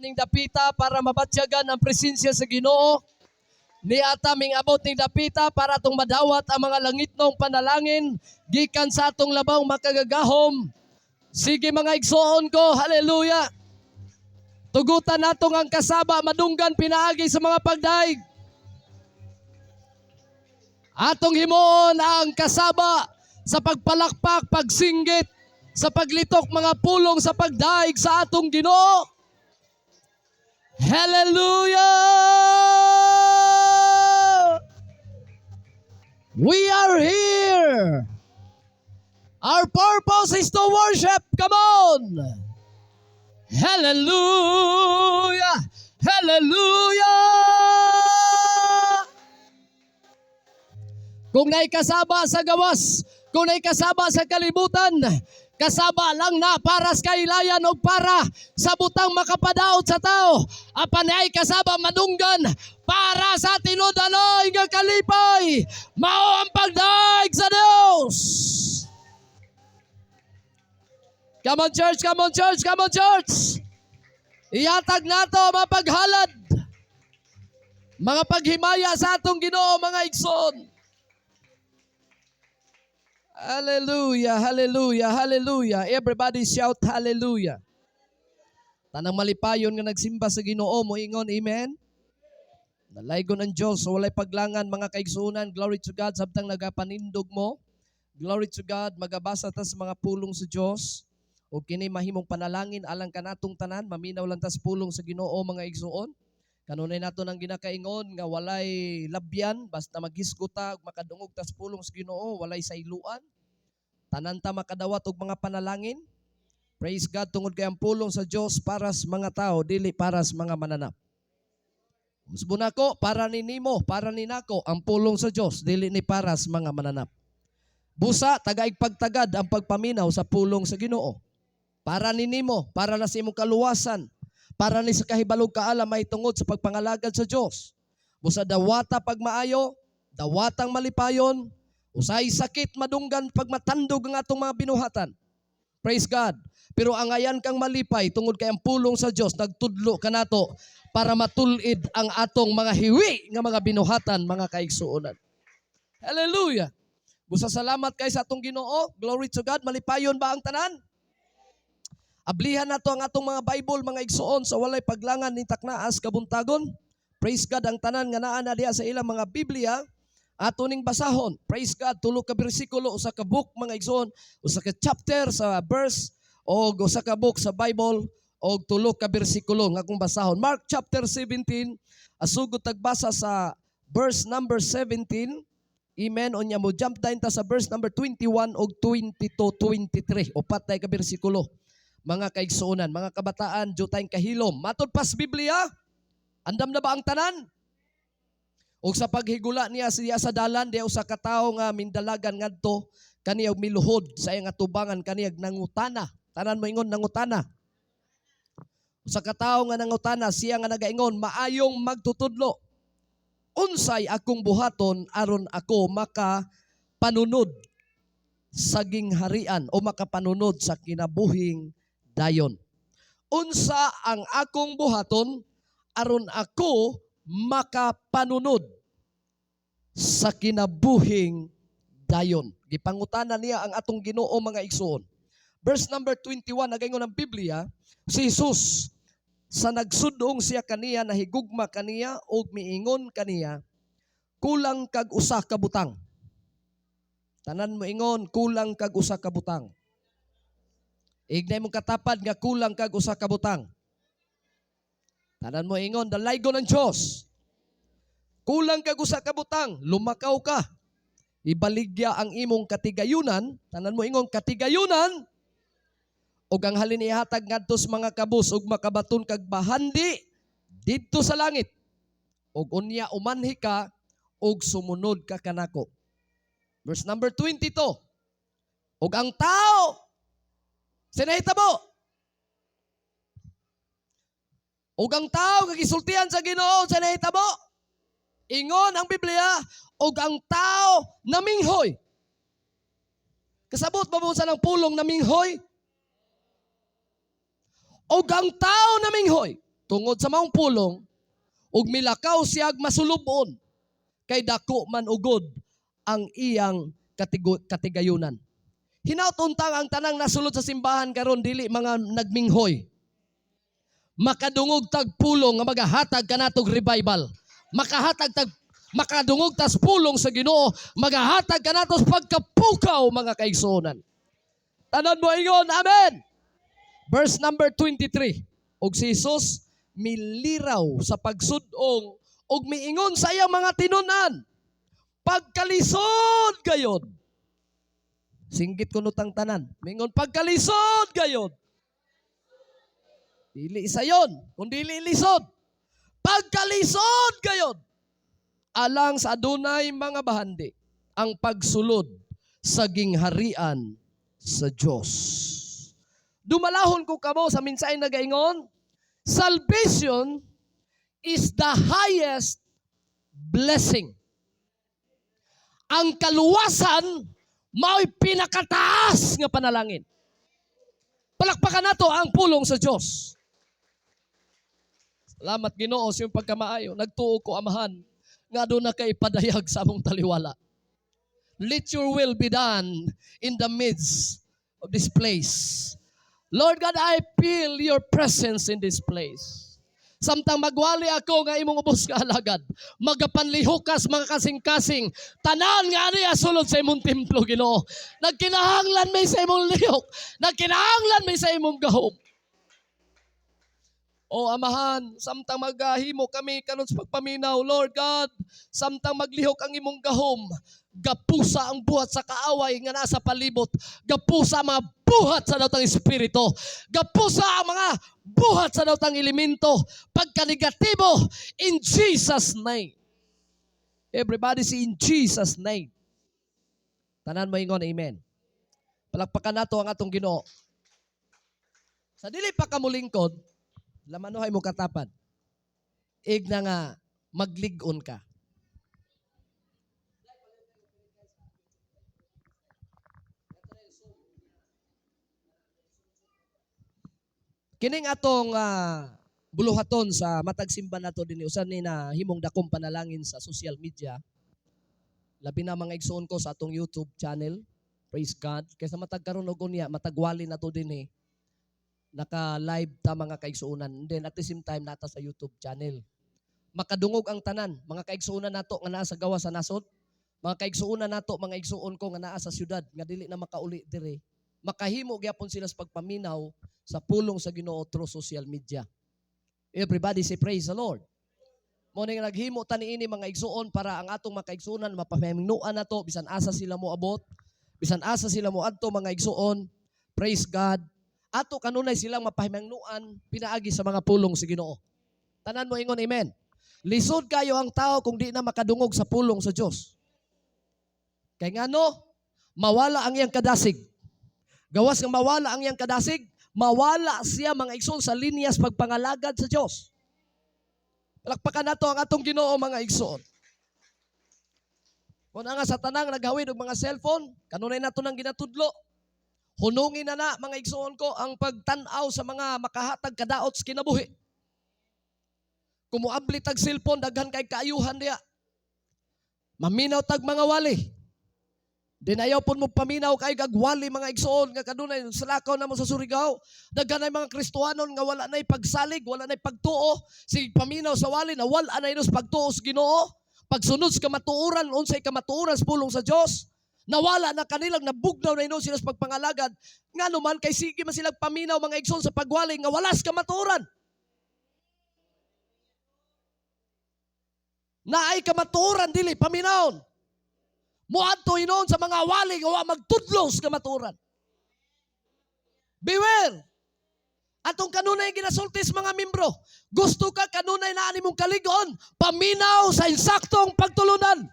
Ning dapita para mabatyagan ang presensya sa Ginoo. Niata ming abot ning dapita para atong madawat ang mga langitnong panalangin gikan sa atong labaw makagagahom. Sige, mga igsoon ko, hallelujah. Tugutan natong ang kasaba madunggan pinaagi sa mga pagdaig. Atong himuon ang kasaba sa pagpalakpak, pagsinggit, sa paglitok mga pulong sa pagdaig sa atong Ginoo. Hallelujah! We are here. Our purpose is to worship. Come on. Hallelujah! Hallelujah! Kung naikasaba sa gawas, kung naikasaba sa kalibutan, kasaba lang na para sa kailayan o para sa butang makapadaot sa tao. Apan ay kasaba madunggan para sa tinud-anay nga kalipay. Mao ang pagdaig sa Dios. Come on, church, come on, church, come on, church. Ihatag nato ang mga paghalad. Mga paghimaya sa atong Ginoo, mga igsoon. Hallelujah, hallelujah, hallelujah. Everybody shout hallelujah. Tanang malipayon nga nagsimba sa Ginoo mo ingon amen. Nalaygon ang Diyos so walay paglangan, mga kaigsuonan. Glory to God, samtang nagapanindog mo. Glory to God, magabasa ta sa mga pulong sa Diyos. O kini mahimong panalangin alang kanatong tanan, maminaw lang tas pulong sa Ginoo, mga igsuon. Kanunay nato nang ginakaingon nga walay labyan basta maghisgot ta ug makadungog tas pulong sa Ginoo, walay sayluan. Tanan ta makadawat og mga panalangin. Praise God, tungod kay ang pulong sa Dios para sa mga tao, dili para sa mga mananap. Usbon nako, para ni nimo, para ni nako ang pulong sa Dios, dili ni para sa mga mananap. Busa tagaig pagtagad ang pagpaminaw sa pulong sa Ginoo. Para ni nimo, para na sa imong kaluwasan, para ni sa kahibalog kaalam may tungod sa pagpangalagad sa Dios. Busa dawata pagmaayo, dawatang malipayon, usay sakit madunggan pag matandog ang atong mga binuhatan. Praise God. Pero angayan kang malipay tungod kay ang pulong sa Dios nagtudlo kanato para matulid ang atong mga hiwi nga mga binuhatan, mga kaigsuonan. Hallelujah. Busa salamat kay sa atong Ginoo. Glory to God. Malipayon ba ang tanan? Ablihan nato ang atong mga Bible, mga igsuon, sa walay paglangan ni taknaas kabuntagon. Praise God, ang tanan nga naa na diha sa ilang mga Biblia ato ning basahon. Praise God, tulo ka bersikulo, usa ka book, mga igsuon, usa ka chapter sa verse o usa ka book sa Bible o tulo ka bersikulo nga akong basahon. Mark chapter 17, asugod tagbasa sa verse number 17. Amen. Unya mo jump down ta sa verse number 21 og 22, 23. Upat ka bersikulo. Mga kaigsuonan, mga kabataan, jutayng kahilom. Matod pas Biblia, andam na ba ang tanan? Og sa paghigula niya siya sa dalan, diya usa ka tawo nga mindalagan ngadto kaniya og miluhod sa iyang atubangan kaniya nangutana. Tanan mo ingon, "Nangutana." Usa ka tawo nga nangutana, siya nga nagaingon, "Maayong magtutudlo. Unsay akong buhaton aron ako maka panunod sa gingharian o makapanunod sa kinabuhing dayon? Unsa ang akong buhaton aron ako makapanunod sa kinabuhing dayon?" Gipangutana niya ang atong Ginoo, mga igsuon. Verse number 21, nagaingon ang Biblia, si Jesus sa nagsudong siya kaniya nahigugma kaniya ug miingon kaniya, "Kulang kag usa ka butang." Tanan mo ingon, "Kulang kag usa ka butang." Ignay mong katapad nga kulang kag usa ka butang. Tanan mo ingon, "Dalaygon ng Diyos." "Kulang kag usa ka butang, lumakaw ka. Ibaligya ang imong katigayunan," tanan mo ingon, "katigayunan," "ug ang halin ihatag ngadto sa mga kabus ug makabaton kag bahandi didto sa langit. Ug unya umanhi ka ug sumunod ka kanako." Verse number 22. Ug ang tao sinahitabo. Ug ang tao nga gisultihan sa Ginoo sa nahitabo. Ingon ang Biblia, ug ang tao naminghoy. Kasabot ba mo sa ng pulong naminghoy? Og ang tao naminghoy. Tungod sa maong pulong, ug milakaw siyag masulubon, kay dako man ugod ang iyang katigayunan. Hinaut untang ang tanang nasulod sa simbahan karon dili mga nagminghoy. Makadungog tag pulong nga magahatag kanatog revival. Makahatag tag makadungog tas pulong sa Ginoo, magahatag kanatos pagkapukaw, mga kaigsuonan. Tanan mo ingon, "Amen." Verse number 23. Ug si Jesus miliraw sa pagsudong ug miingon sa iyang mga tinun-an, "Pagkalisod gayod." Singgit kuno tang tanan. Mingon, "Pagkalisod gayod." Dili isa yon, kung dili lisod. "Pagkalisod gayod. Alang sa adunay mga bahandi ang pagsulod sa gingharian sa Dios." Dumalahon ko kamo sa mensahe nagaingon, "Salvation is the highest blessing." Ang kaluwasan mao'y pinakataas nga panalangin. Palakpakan nato ang pulong sa Dios. Salamat, Ginoo, sa iyong pagkamaayo. Nagtuo ko, Amahan, nga aduna kay ipadayag sa among taliwala. Let your will be done in the midst of this place. Lord God, I feel your presence in this place. Samtang magwali ako nga imong ubos nga alagad, magapanlihukas mga kasing-kasing, tanan nga ani sulod sa imong templo, Ginoo. Nagkinahanglan may sa imong lihok, nagkinahanglan may sa imong gahom. O Amahan, samtang maghimo kami karon sa pagpaminaw, Lord God, samtang maglihok ang imong gahom, gapusa ang buhat sa kaaway nga nasa palibot, gapusa ang mga buhat sa daotang espiritu, gapusa ang mga buhat sa daotang elemento, pagkanegatibo, in Jesus' name. Everybody say, "In Jesus' name." Tanan mo ingon, "Amen." Palakpakan nato ang atong Ginoo. Sa dili pa kamulingkod, lamanohay mo katapad. Igna nga maglig-on ka. Kining atong buluhaton sa matag simba nato dinhi, usan ni na himong dakong panalangin sa social media. Labi na, mga igsoon ko, sa atong YouTube channel. Praise God. Kaysa matag karon og unya, matag wali nato dinhi, naka-live ta, mga kaigsuonan. And then at the same time nata sa YouTube channel. Makadungog ang tanan, mga kaigsuonan nato nga naa sa gawas sa nasod, mga kaigsuonan nato, mga igsuon ko nga naa sa syudad nga dili na makauli diri. Makahimo gyapon sila sa pagpaminaw sa pulong sa Ginoo through social media. Everybody say, "Praise the Lord." Mo ni nga naghimo ta niini, mga igsuon, para ang atong mga kaigsuonan mapahimnuan nato bisan asa sila mo abot, bisan asa sila mo adto, mga igsuon. Praise God. Ato kanunay silang mapahimangnuan pinaagi sa mga pulong sa Ginoo. Tanan mo ingon, "Amen." Lisod kayo ang tao kung di na makadungog sa pulong sa Dios. Kay ngano, mawala ang iyang kadasig. Gawas nga mawala ang iyang kadasig, mawala siya, mga igsoon, sa linyas pagpangalagad sa Dios. Palakpakan nato ang atong Ginoo, mga igsoon. Kung nga sa tanang naghawid og mga cellphone, kanunay nato nang ginatudlo. Hunungin na na, mga igsoon ko, ang pagtan-aw sa mga makahatag kadaot sa kinabuhi. Kung muabli tag cellphone, daghan kay kaayuhan diya. Maminaw tag mga wali. Dinayaw pon mo paminaw kay gagwali, mga igsoon, nga kanunay salakaw na mo sa Surigao. Daghan ay mga Kristohanon nga wala na'y pagsalig, wala na'y pagtuo. Sige paminaw sa wali na wala na inos pagtuo sa Ginoo. Pagsunod sa kamatuoran, unsay kamatuoran sa pulong sa Dios. Nawala na kanilang nabugnaw na inon sila sa pagpangalagad. Nga naman kay sige man silang paminaw, mga igsoon, sa pagwali nga wala sa kamatuoran. Naay kamatuoran, dili paminawon. Muadto hinuon sa mga wali nga wa magtudlo sa kamatuoran. Beware! Atong kanunay ginasulti sa mga membro. Gusto ka kanunay na animong kaligon, paminaw sa insaktong pagtulunan.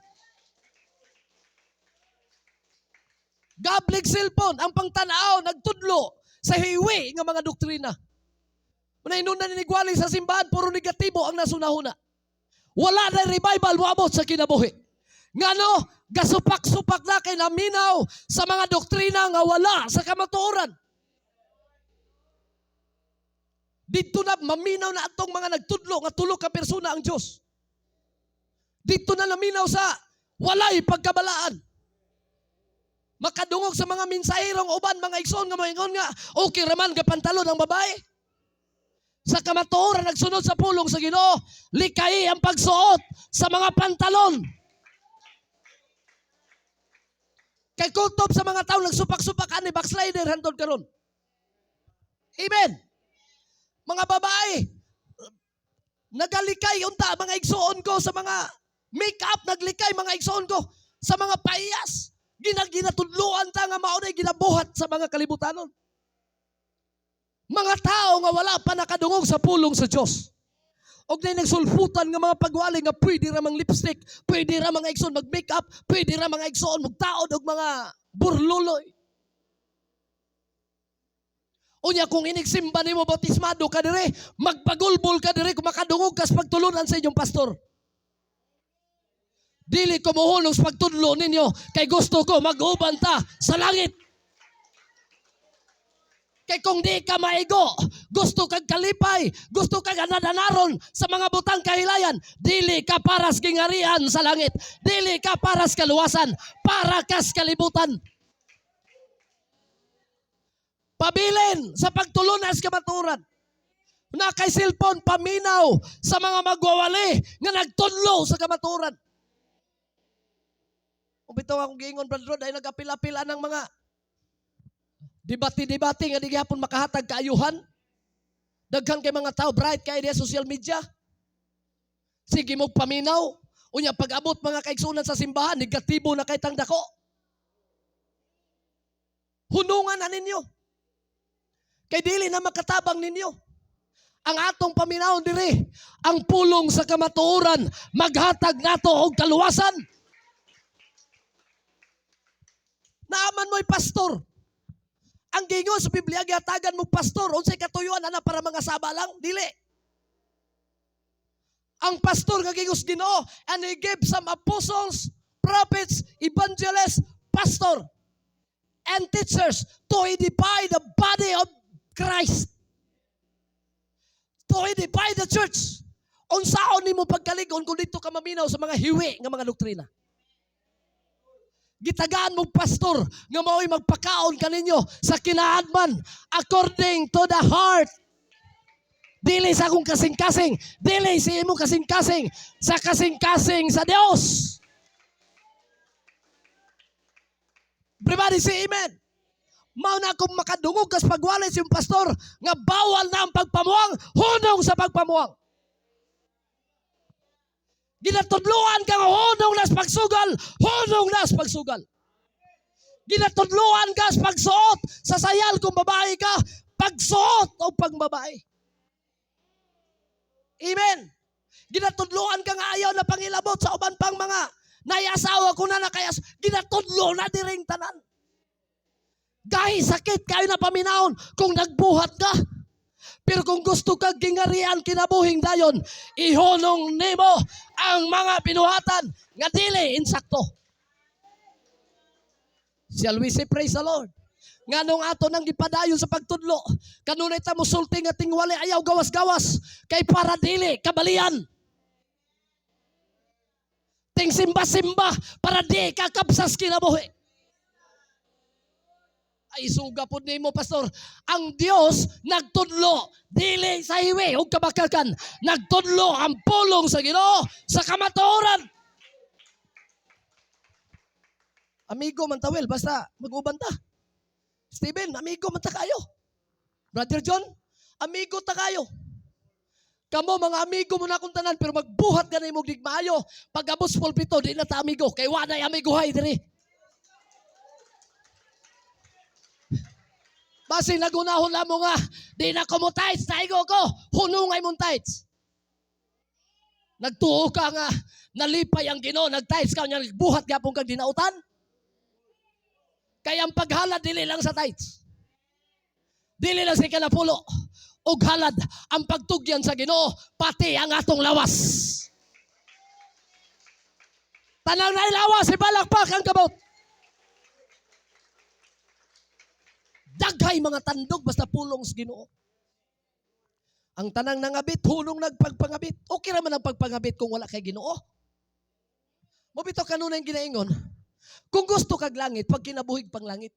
Gablig cellphone, ang pangtanaw, nagtudlo sa hiwi nga mga doktrina. Manay na ninigwali sa simbahan, puro negatibo ang nasunahuna. Wala na revival moabot sa kinabuhi. Ngano, gasupak-supak na kay naminaw sa mga doktrina nga wala sa kamatuoran. Dito na maminaw na atong mga nagtudlo nga tulo ka persona ang Dios. Dito na naminaw sa walay pagkabalaan. Makadungog sa mga mensaherong uban, mga igsoon, nga moingon nga okay raman ga pantalon ang babae. Sa kamatuoran nagsunod sa pulong sa Ginoo, likay ang pagsuot sa mga pantalon. Kay kutob sa mga tao nagsupak-supak ani backslider hantod karon. Amen. Mga babae, nagalikay unta, mga igsoon ko, sa mga make-up, naglikay, mga igsoon ko, sa mga paiyas. Ginaginatudluan ta nga mao nay ginabuhat sa mga kalibutanon. Mga tao nga wala pa nakadungog sa pulong sa Dios. Og nay nagsulputan nga mga pagwali nga pwede ra mang lipstick, pwede ra, mga igsoon, mag-makeup, pwede ra, mga igsoon, magtaod og mga burluloy. Unya kung inigsimba nimo, bautismado ka dire, magpagulbol ka dire kung makadungog kas pagtulunan sa inyong pastor. Dili ko mohunong sa pagtudlo ninyo kay gusto ko mag-uban ta sa langit. Kay kung di ka maigo, gusto kag kalipay, gusto kag anadanaron sa mga butang kahilayan, dili ka paras gingarian sa langit, dili ka paras kaluwasan, para kas kalibutan. Pabilin sa pagtulunas kamaturan. Na kay cellphone, paminaw sa mga magwawali nga nagtudlo sa kamaturan. Ug bitaw akong giingon, Brother Rod, ay nagapil-apil ng mga debate-debate nga di gihapon makahatag kaayuhan. Daghan kay mga tao bright kay diya social media. Sige mo paminaw. Unya pag-abot, mga kaigsunan, sa simbahan, negatibo na kay tang dako. Hunungan na ninyo. Kay dili na makatabang ninyo. Ang atong paminawon diri, ang pulong sa kamatuoran, maghatag nato og kaluwasan. Naaman mo'y pastor. Ang gingon sa Biblia, gihatagan mo pastor, unsay katuyuan ana, para mga saba lang? Dili. Ang pastor nga gingos Ginoo, and He gave some apostles, prophets, evangelists, pastor, and teachers to edify the body of Christ. To edify the church. Unsaon nimo pagkaligon kung dito ka maminaw sa mga hiwi nga mga doktrina? Gitagaan mo pastor nga mao'y magpakaon kaninyo sa kinaadman according to the heart. Dili sa akong kasing-kasing, dili sa imong kasing-kasing, sa kasing-kasing sa Dios. Everybody say amen. Mao na akong makadungog kas pagwalay sa iyong pastor nga bawal na ang pagpamuang, hunong sa pagpamuang. Ginatudluan ka nga hunong na sa pagsugal, hunong na sa pagsugal. Ginatudluan ka sa pagsuot sa sayal kung babae ka, pagsuot o pagbabae. Amen. Ginatudluan ka nga ayaw na pangilabot sa uban pang mga naiasawa ko na nakayas. Ginatudlo na diring tanan. Gahi sakit kayo na paminahon kung nagbuhat ka. Pero kung gusto ka gingarian kinabuhing dayon, ihunong nimo ang mga binuhatan nga dili insakto. Shall we say praise the Lord? Nganong ato nang gipadayon sa pagtudlo, kanunay ta mosulti nga tingwali, ayaw gawas-gawas kay para dili kabalian. Ting simba-simba para di ka kapsas kinabuhi. Ay, suga pod nimo, pastor. Ang Dios nagtudlo dili sa hiwi ug kabakakan, nagtudlo ang pulong sa Ginoo sa kamatuoran. Amigo man tawel, basta mag-uban ta. Steven, amigo man ta kayo. Brother John, amigo ta kayo. Kamo mga amigo mo na akong tanan, pero magbuhat ka na imong digmaayo. Pag abot sa pulpito, di na ta amigo. Kay wa na amigo hay diri. Basin nagunahon lang mo nga, di na ko mo tights, naigo ko, hunungay mong tights. Nagtuo ka nga, nalipay ang Ginoo, nag-tights ka, nya buhat gyapon kag dinautan. Kaya ang paghalad dili lang sa tights. Dili lang sa kanapulo. Og halad ang pagtugyan sa Ginoo, pati ang atong lawas. Tanang nailawas, ibalakpak ang kabot. Daghay mga tandog basta pulong sa Ginoo. Ang tanang nangabit, hunong nagpagpangabit. Okay raman ang pagpangabit kung wala kay Ginoo. Mao bitaw kanunay ginaingon, kung gusto kag langit, pag kinabuhig pang langit.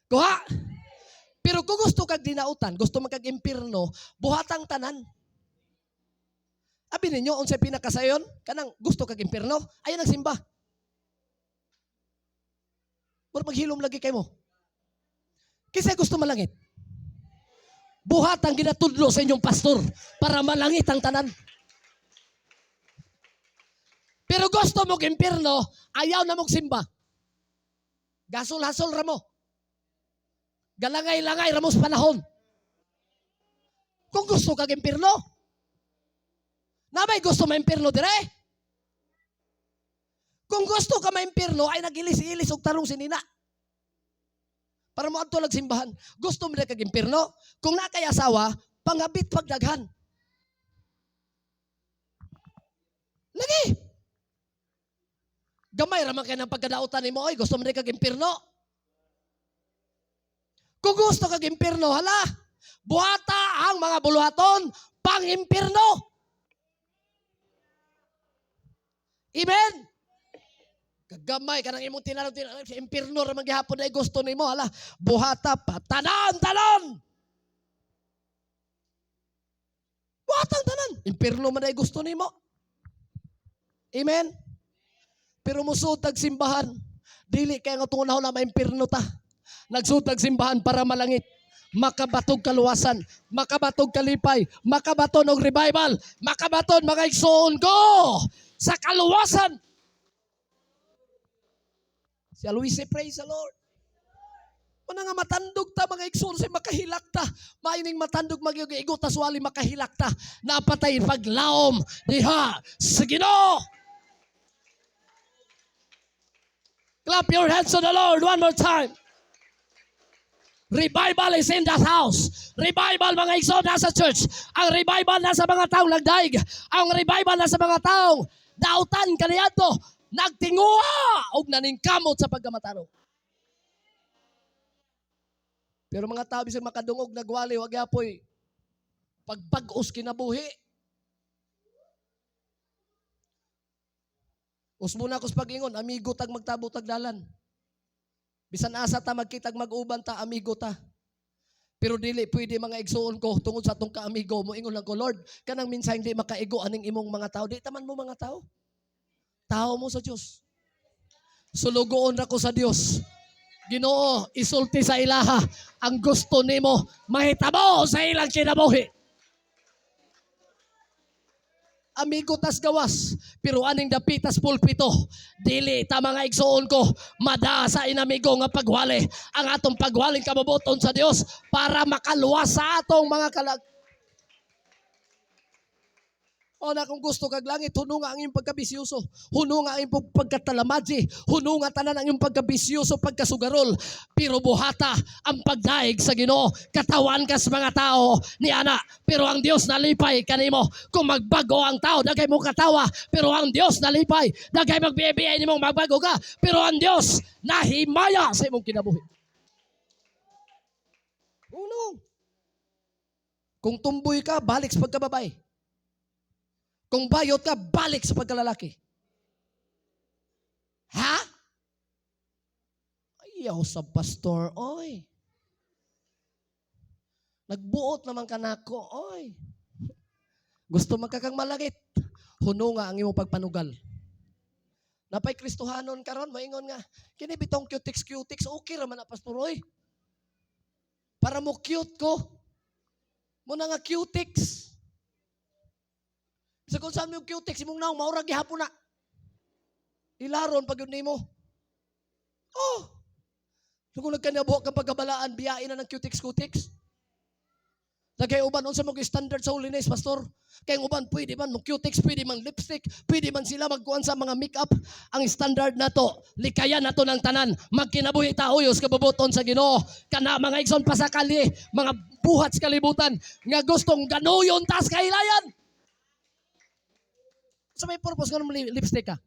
Kuha! Pero kung gusto kag dinautan, gusto man kag impirno, buhatang tanan. Abi ninyo, unsay pinakasayon? Kanang gusto kag impirno, ayaw nagsimba. Mura maghilom lagi kay mo. Kinsa gusto malangit? Buhat ang ginatudlo sa inyong pastor para malangit ang tanan. Pero gusto mo impirno, ayaw na mong simba. Gasol-hasol ra mo. Galangay-langay ra mo sa panahon. Kung gusto kag impirno, naa bay gusto maimpirno dire? Kung gusto ka maimpirno, ay nagilis-ilis og tarong sinina. Para mo adto simbahan. Gusto mo na kag impirno? Kung naa kay asawa, pangabit pagdaghan. Lagi. Gamay ra man kay ng pagkadautan nimo oy, gusto mo na kag impirno? Kung gusto kag impirno, hala, buhata ang mga buluhaton pang impirno. Amen. Kagamay ka ng imong tinanong, tinanong, sa impirno ra man gihapon na gusto nimo, hala, buhata pa, tanan, tanan. Buhatang tanan. Impirno man ay gusto nimo. Amen. Pero musud tag simbahan, dili kay nga tunahon na maimpirno ta. Nagsud tag simbahan para malangit, makabatog kaluwasan, makabatog kalipay, makabaton og revival, makabaton, mga igsoon ko, sa kaluwasan. Si Aloise, praise the Lord. Muna nga matandog ta, mga igsoon, sa makahilak ta. Maining matandog magyug ta suwali makahilak ta. Napatay paglaom diha sa Ginoo. Clap your hands to the Lord one more time. Revival is in that house. Revival, mga igsoon, nasa church. Ang revival nasa mga taong nagdaig. Ang revival nasa mga taong dautan kaniadto, nagtinguha og naningkamot sa pagkamatarong. Pero mga tao bisag makadungog nagwali wa gyapoy pagbag-os kinabuhi. Usbo na ko sa pag-ingon, amigo tag magtabo tag dalan. Bisan asa ta magkitag mag-uban ta, amigo ta. Pero dili pwede, mga igsuon ko, tungod sa atong kaamigo, moingon lang ko, "Lord, kanang minsan hindi makaigo aning imong mga tao." Di taman mo mga tao. Tao mo sa Dios. Sulugoon ra ko sa Dios. Ginoo, isulti sa ilaha ang gusto nimo mahitabo sa ilang kinabuhi. Amigo tas gawas, pero aning dapitas pulpito, dili ta, mga igsuon ko, mada sa inamigo nga pagwali. Ang atong pagwaling kabubuton sa Dios para makaluwas sa atong mga kalag. O na kung gusto kag langit, hununga ang iyong pagkabisyoso. Hununga ang iyong pagkatalamadji. Hununga tanan ang iyong pagkabisyoso, pagkasugarol. Pero buhata ang pagdaig sa Ginoo. Katawan kas mga tao ni ana. Pero ang Dios nalipay kanimo. Kung magbago ang tao, dagay mo katawa. Pero ang Dios nalipay. Dagay magbibiyay nimong magbago ka. Pero ang Dios nahimaya sa imong kinabuhi. Uno. Kung tumboy ka, balik sa pagkababay. Kung bayot ka, balik sa pagkalalaki. Ha? Ayaw sa pastor, oy. Nagbuot naman kanako, oy. Gusto man kakang malangit. Hununga ang imong pagpanugal. Napay Kristohanon karon, maingon nga, kini bitong cutix cutix, okay ra man na, pastor, oy. Para mo cute ko. Muna nga cutix. Sa kung saan mo yung cutex, imong naong, maura gihapon na. Ilaron pag yun nimo. Oh! Kung nagkanabuhok kang pagkabalaan, biyain na ng cutex-cutex. Nagay uban, unsa mo standard sa holiness, pastor? Kay ang uban, pwede man mo cutex, pwede man lipstick, pwede man sila magkuan sa mga makeup. Ang standard nato, likayan nato ng tanan. Magkinabuhi ta uyos kabubuton sa Ginoo. Kana, mga igsoon, pasakali, mga buhat sa kalibutan, nga gustong ganuyon tas kahilayan. Sa may purpose nga lipstick ka?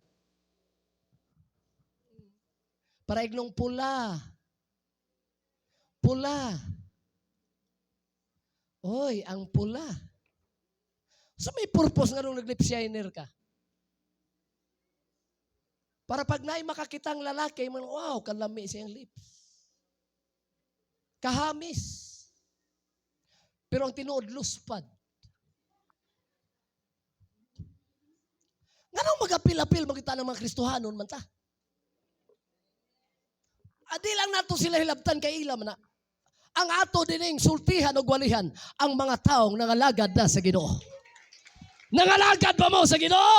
Para ignong pula. Pula. Oy, ang pula. So may purpose nga nung nag-lip shiner ka. Para pag naay makakitang lalaki, man, "Wow, kalami siyang lips. Kahamis." Pero ang tinuod, luspad. Nganong magapil-apil makita ng mga Kristohanon man ta? Adi lang nato sila hilabtan kay ila man na. Ang ato dining sultihan o gwalihan ang mga taong nangalagad na sa Ginoo. Nangalagad ba mo sa Ginoo?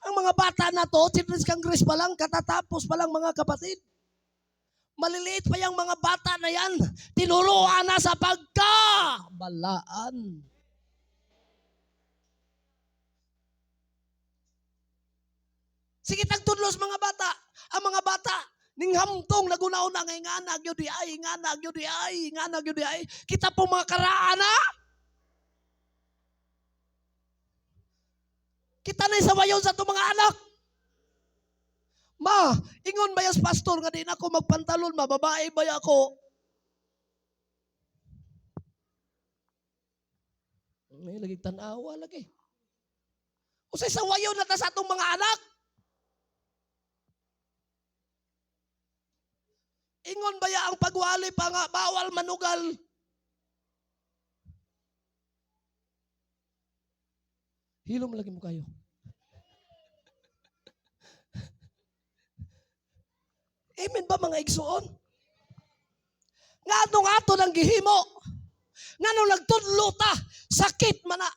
Ang mga bata na to, Children's Congress pa lang, katatapos pa lang, mga kapatid. Maliliit pa yung mga bata na yan. Tinuruan na sa pagkabalaan. Sige, tagtudlos mga bata. Ang mga bata, ning hamtong naguna-una nga ngana gyud di ay, ngana gyud di ay, ngana gyud di ay. Kita po mga karaan na. Kita na sawayon sa itong mga anak. "Ma, ingon ba yas pastor nga di na ako magpantalon, ma, babae ba ako?" May lagi tanawa lagi. Usay sawayon na ta sa atong mga anak. Ingon ba ya ang pagwali pa nga bawal manugal? Hilom lagi mo kayo. Amen ba, mga igsuon? Nganong ato nang gihimo? Nganong nagtudlo ta? Sakit man na.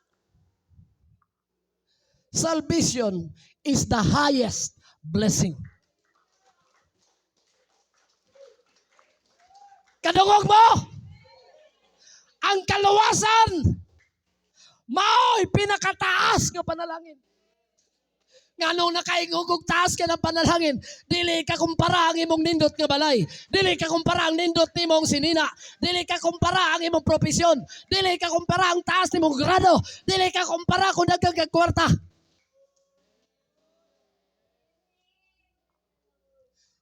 Salvation is the highest blessing. Kadungog mo! Ang kaluwasan mao'y pinakataas nga panalangin. Nganong nakaingog taas ka ng panalangin, dili ka kumpara ang imong nindot nga balay, dili ka kumpara ang nindot nimong sinina, dili ka kumpara ang imong propesyon, dili ka kumpara ang taas nimong grado, dili ka kumpara kung daghan kag kwarta.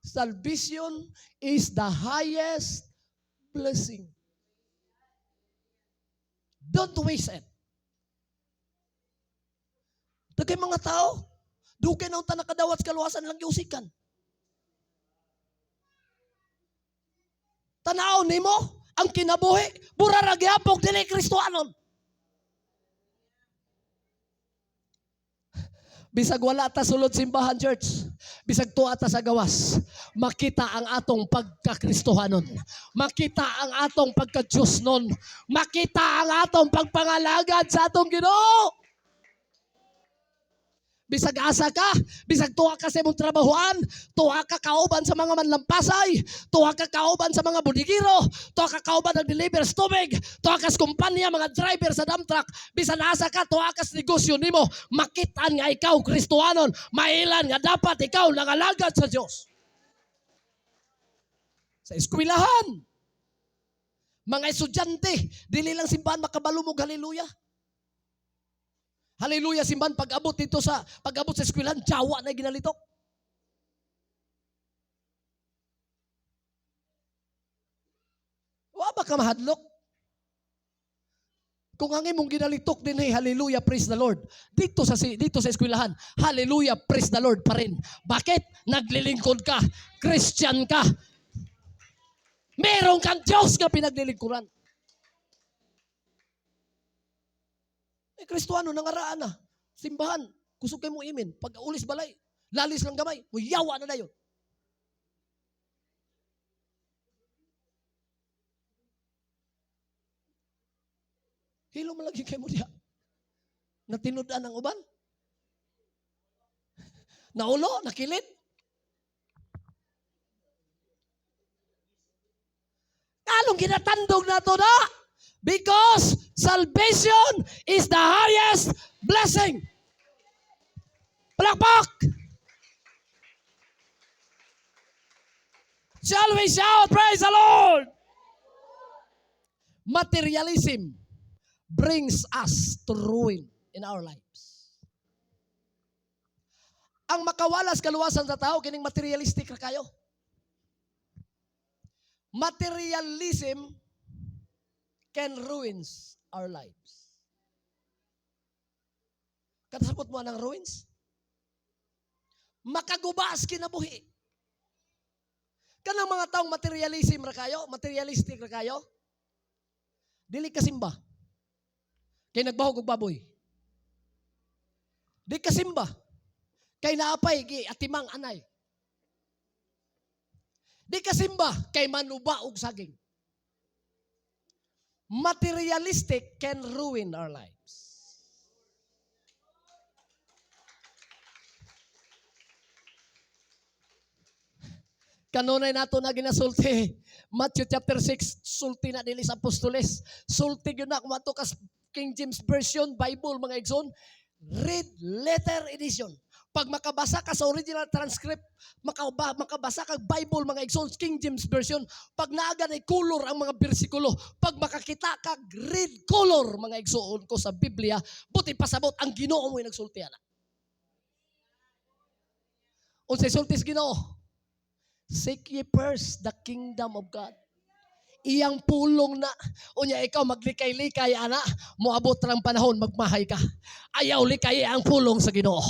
Salvation is the highest blessing. Don't waste it. Daghay mga tao, dugay na unta nakadawat sa kaluwasan lang giusikan. Tanaw nimo ang kinabuhi, bura ra gyapon dili Kristohanon. Bisag wala ta sulod simbahan, church, bisag tuwa ta sa gawas, makita ang atong pagkakristohanon. Makita ang atong pagka-Diyos nun. Makita ang atong pagpangalagad sa atong Ginoo. Bisag asa ka, bisag tuwa ka sa imong trabahoan, tuwa ka kauban sa mga manlampasay, tuwa ka kauban sa mga budigiro, tuwa ka kauban ng deliver sa tubig, tuwa ka sa kumpanya, mga driver sa dump truck, bisan asa ka, tuwa ka sa negosyo nimo, makitaan nga ikaw Kristohanon, mailan nga dapat ikaw nangalagad sa Dios. Sa eskwelahan, mga estudyante, dili lang simbahan makabalo mo hallelujah. Hallelujah simbahan, pag-abot sa eskwelahan, jawa na ginalitok. Wa ba ka mahadlok? Kung ang imong ginalitok din hey, hallelujah, praise the Lord. Dito sa eskwelahan, hallelujah, praise the Lord pa rin. Bakit? Naglilingkod ka, Christian ka. Meron kang Diyos nga pinaglilingkuran. Kristohano, nangaraan na. Simbahan, kusog kay mo imin. Pag ulis balay, lalis lang gamay, muyawa na dayon. Hilo man lagi kay mo diha. Natinud-an ang uban. Naulo, nakilid. Anong ginatandog na to na? Because salvation is the highest blessing. Palakpak! Shall we shout, praise the Lord? Materialism brings us to ruin in our lives. Ang makawalas kaluwasan sa tao, kining materialistic ra kayo. Materialism can ruins our lives. Katasabot mo ang ruins? Makagubas kinabuhi. Kanang mga taong materialism ra kayo, materialistic ra kayo, dili ka simba. Kay nagbahog og baboy. Di ka simba. Kay naapay gi atimang anay. Di ka simba kay manuba og saging. Materialistic can ruin our lives. Kanunay nato na ginasulti. Matthew chapter 6, sulti na dili sa apostoles. Sulti gyud na kung ato kas King James Version Bible, mga igsoon, red letter edition. Pag makabasa ka sa original transcript, makabasa ka Bible, mga igsoon, King James Version, pag naaga na color ang mga bersikulo, pag makakita ka red color, mga igsoon ko, sa Biblia, buti pasabot ang Ginoo mo nagsulti ana. Unsay sulti sa Ginoo? Seek ye first the kingdom of God. Iyang pulong na. Unya ikaw maglikay-likay ana, moabot rang panahon magmahay ka. Ayaw likay ang pulong sa Ginoo.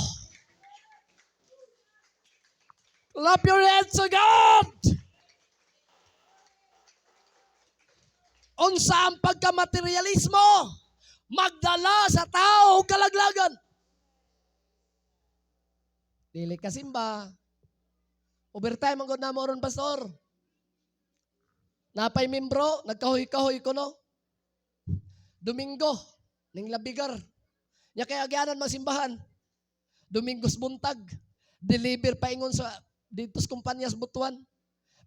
Clap your hands to God! Unsa ang pagkamaterialismo? Magdala sa tao og kalaglagan. Dili ka simba. Overtime ang gud namo ron, pastor. Napay membro, nagkahoy-kahoy ko no. Domingo, ning labigar. Nya kay agyanan masimbahan. Domingos buntag, deliver paingon sa dito sa kumpanya sa Butuan.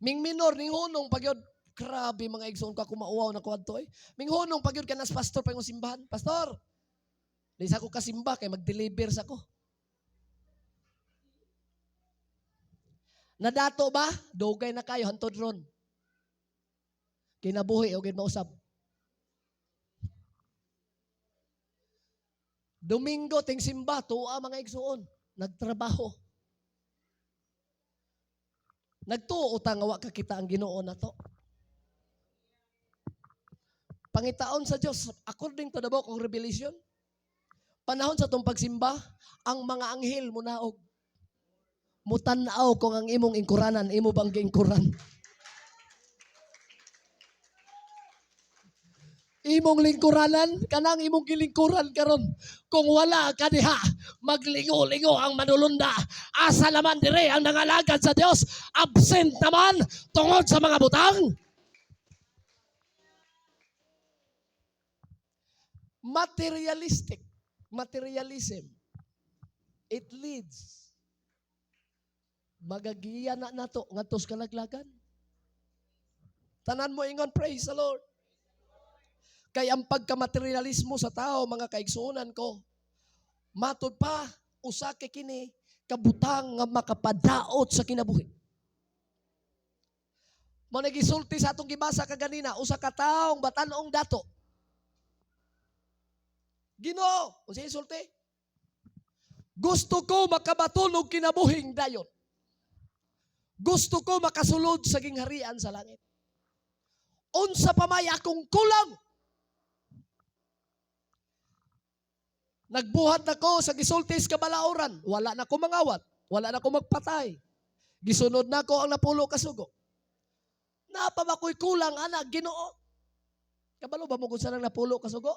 Ming minor ning hunong pagyod. Grabe, mga igsoon ka, kumauwaw na ko adto eh. Ming hunong pagyod ka nas pastor paingon simbahan. Pastor, di sa ko kasimba kay mag-deliver sa ko. Nadato ba? Dugay na kayo hantod ron. Kinabuhi og mausab. Domingo ting simba tuwa, mga igsuon, nagtrabaho. Nagtuo ta nga wa kakita ang Ginoo nato. Pangitaon sa Dios according to the Book of Revelation. Panahon sa tong pagsimba, ang mga anghel munaog. Mutan-aw kung ang imong ingkuranan, imo bang giingkuran? Imong lingkuranan, kanang imong gilingkuran karon. Kung wala ka diha, maglingo-lingo ang manulunda. Asa naman dire ang nangalagad sa Dios? Absent naman tungod sa mga butang. Materialistic, materialism, it leads. Magagiya na nato ngadto sa kalaglagan. Tanan mo ingon, "Praise the Lord." Kay ang pagkamaterialismo sa tao, mga kaigsuonan ko, matud pa, usa kay kini kabutang nga makapadaot sa kinabuhi. Mo nagisulti sa atong gibasa kaganina, usa ka taong batan-ong dato. Ginoo, unsay sulti? Gusto ko makabaton og kinabuhing dayon. Gusto ko makasulod sa gingharian sa langit. Unsa pa may akong kulang? Nagbuhat nako sa gisulti sa kabalauran. Wala na ko mangawat. Wala na ko magpatay. Gisunod na ko ang napulo kasugo. Napa ba ko'y kulang, ana, Ginoo? Kabalo ba mo kung saan ang napulo kasugo?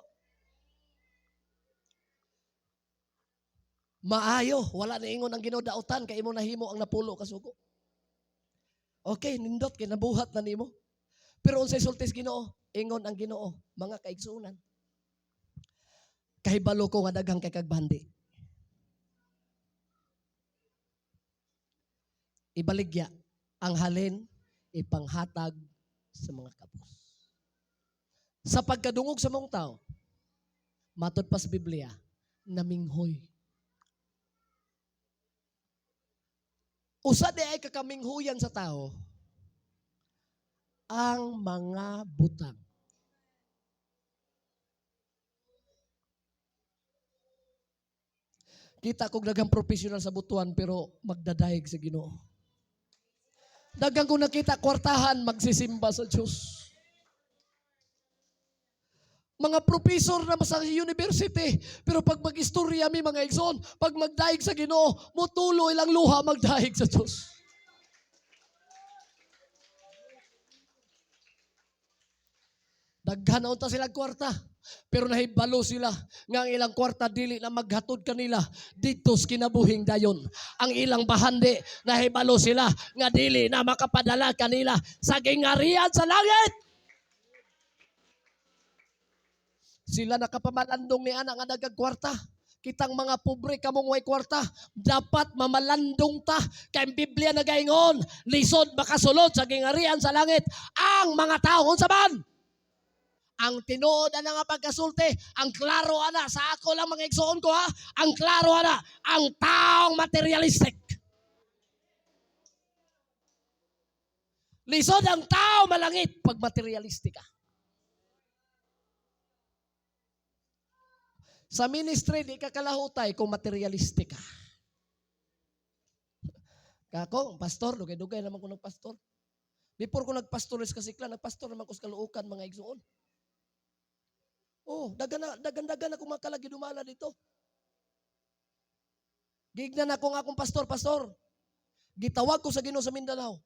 Maayo, wala na ingon ang Ginoo dautan kay imo nahimo ang napulo kasugo. Okay, nindot kay nabuhat na nimo. Pero unsay sulti sa Ginoo? Ingon ang Ginoo, mga kaigsuonan. Kahibalo ko nga daghang kay kagbandi. Ibaligya ang halin ipanghatag sa mga kabus. Sa pagkadungog sa mong tao, matod pa sa Biblia, naminghoy. Usa di ay kakaminghuyan sa tao ang mga butang. Kita kog daghang professional sa Butuan pero magdadayeg sa Ginoo. Daghang kong nakita kwartahan magsisimba sa Dios. Mga professor na sa university, pero pag mag-istorya mi, mga igsoon, pag magdayeg sa Ginoo, mutulo ilang luha magdayeg sa Dios. Daghan na unta silang kwarta, pero nahibalo sila nga ang ilang kwarta dili na maghatod kanila didto sa kinabuhing dayon. Ang ilang bahandi, nahibalo sila nga dili na makapadala kanila sa gingarian sa langit. Sila nakapamalandong ni ana nga daghang kwarta. Kitang mga pobre kamong way kwarta, dapat mamalandong ta. Kay ang Biblia nagaingon, lisod makasulod sa gingarian sa langit ang mga tao. Unsa man? Ang tinuod ana nga pagkasulti, ang klaro ana sa ako lang, mga igsoon ko ha, ang klaro ana, ang taong materialistic. Lisod ang tao malangit pag materialistic ka. Sa ministry, di ka kalahutay kung materialistic ka. Kako, pastor, dugay-dugay naman ko nagpastor. Before ko nagpastor sa Kasikla, nagpastor naman ko sa Caloocan, mga igsoon. Oh, dagan-dagan ako mga kalagi dumala dito. Gignan ako nga akong pastor, pastor. Gitawag ko sa Ginoo sa Mindanao.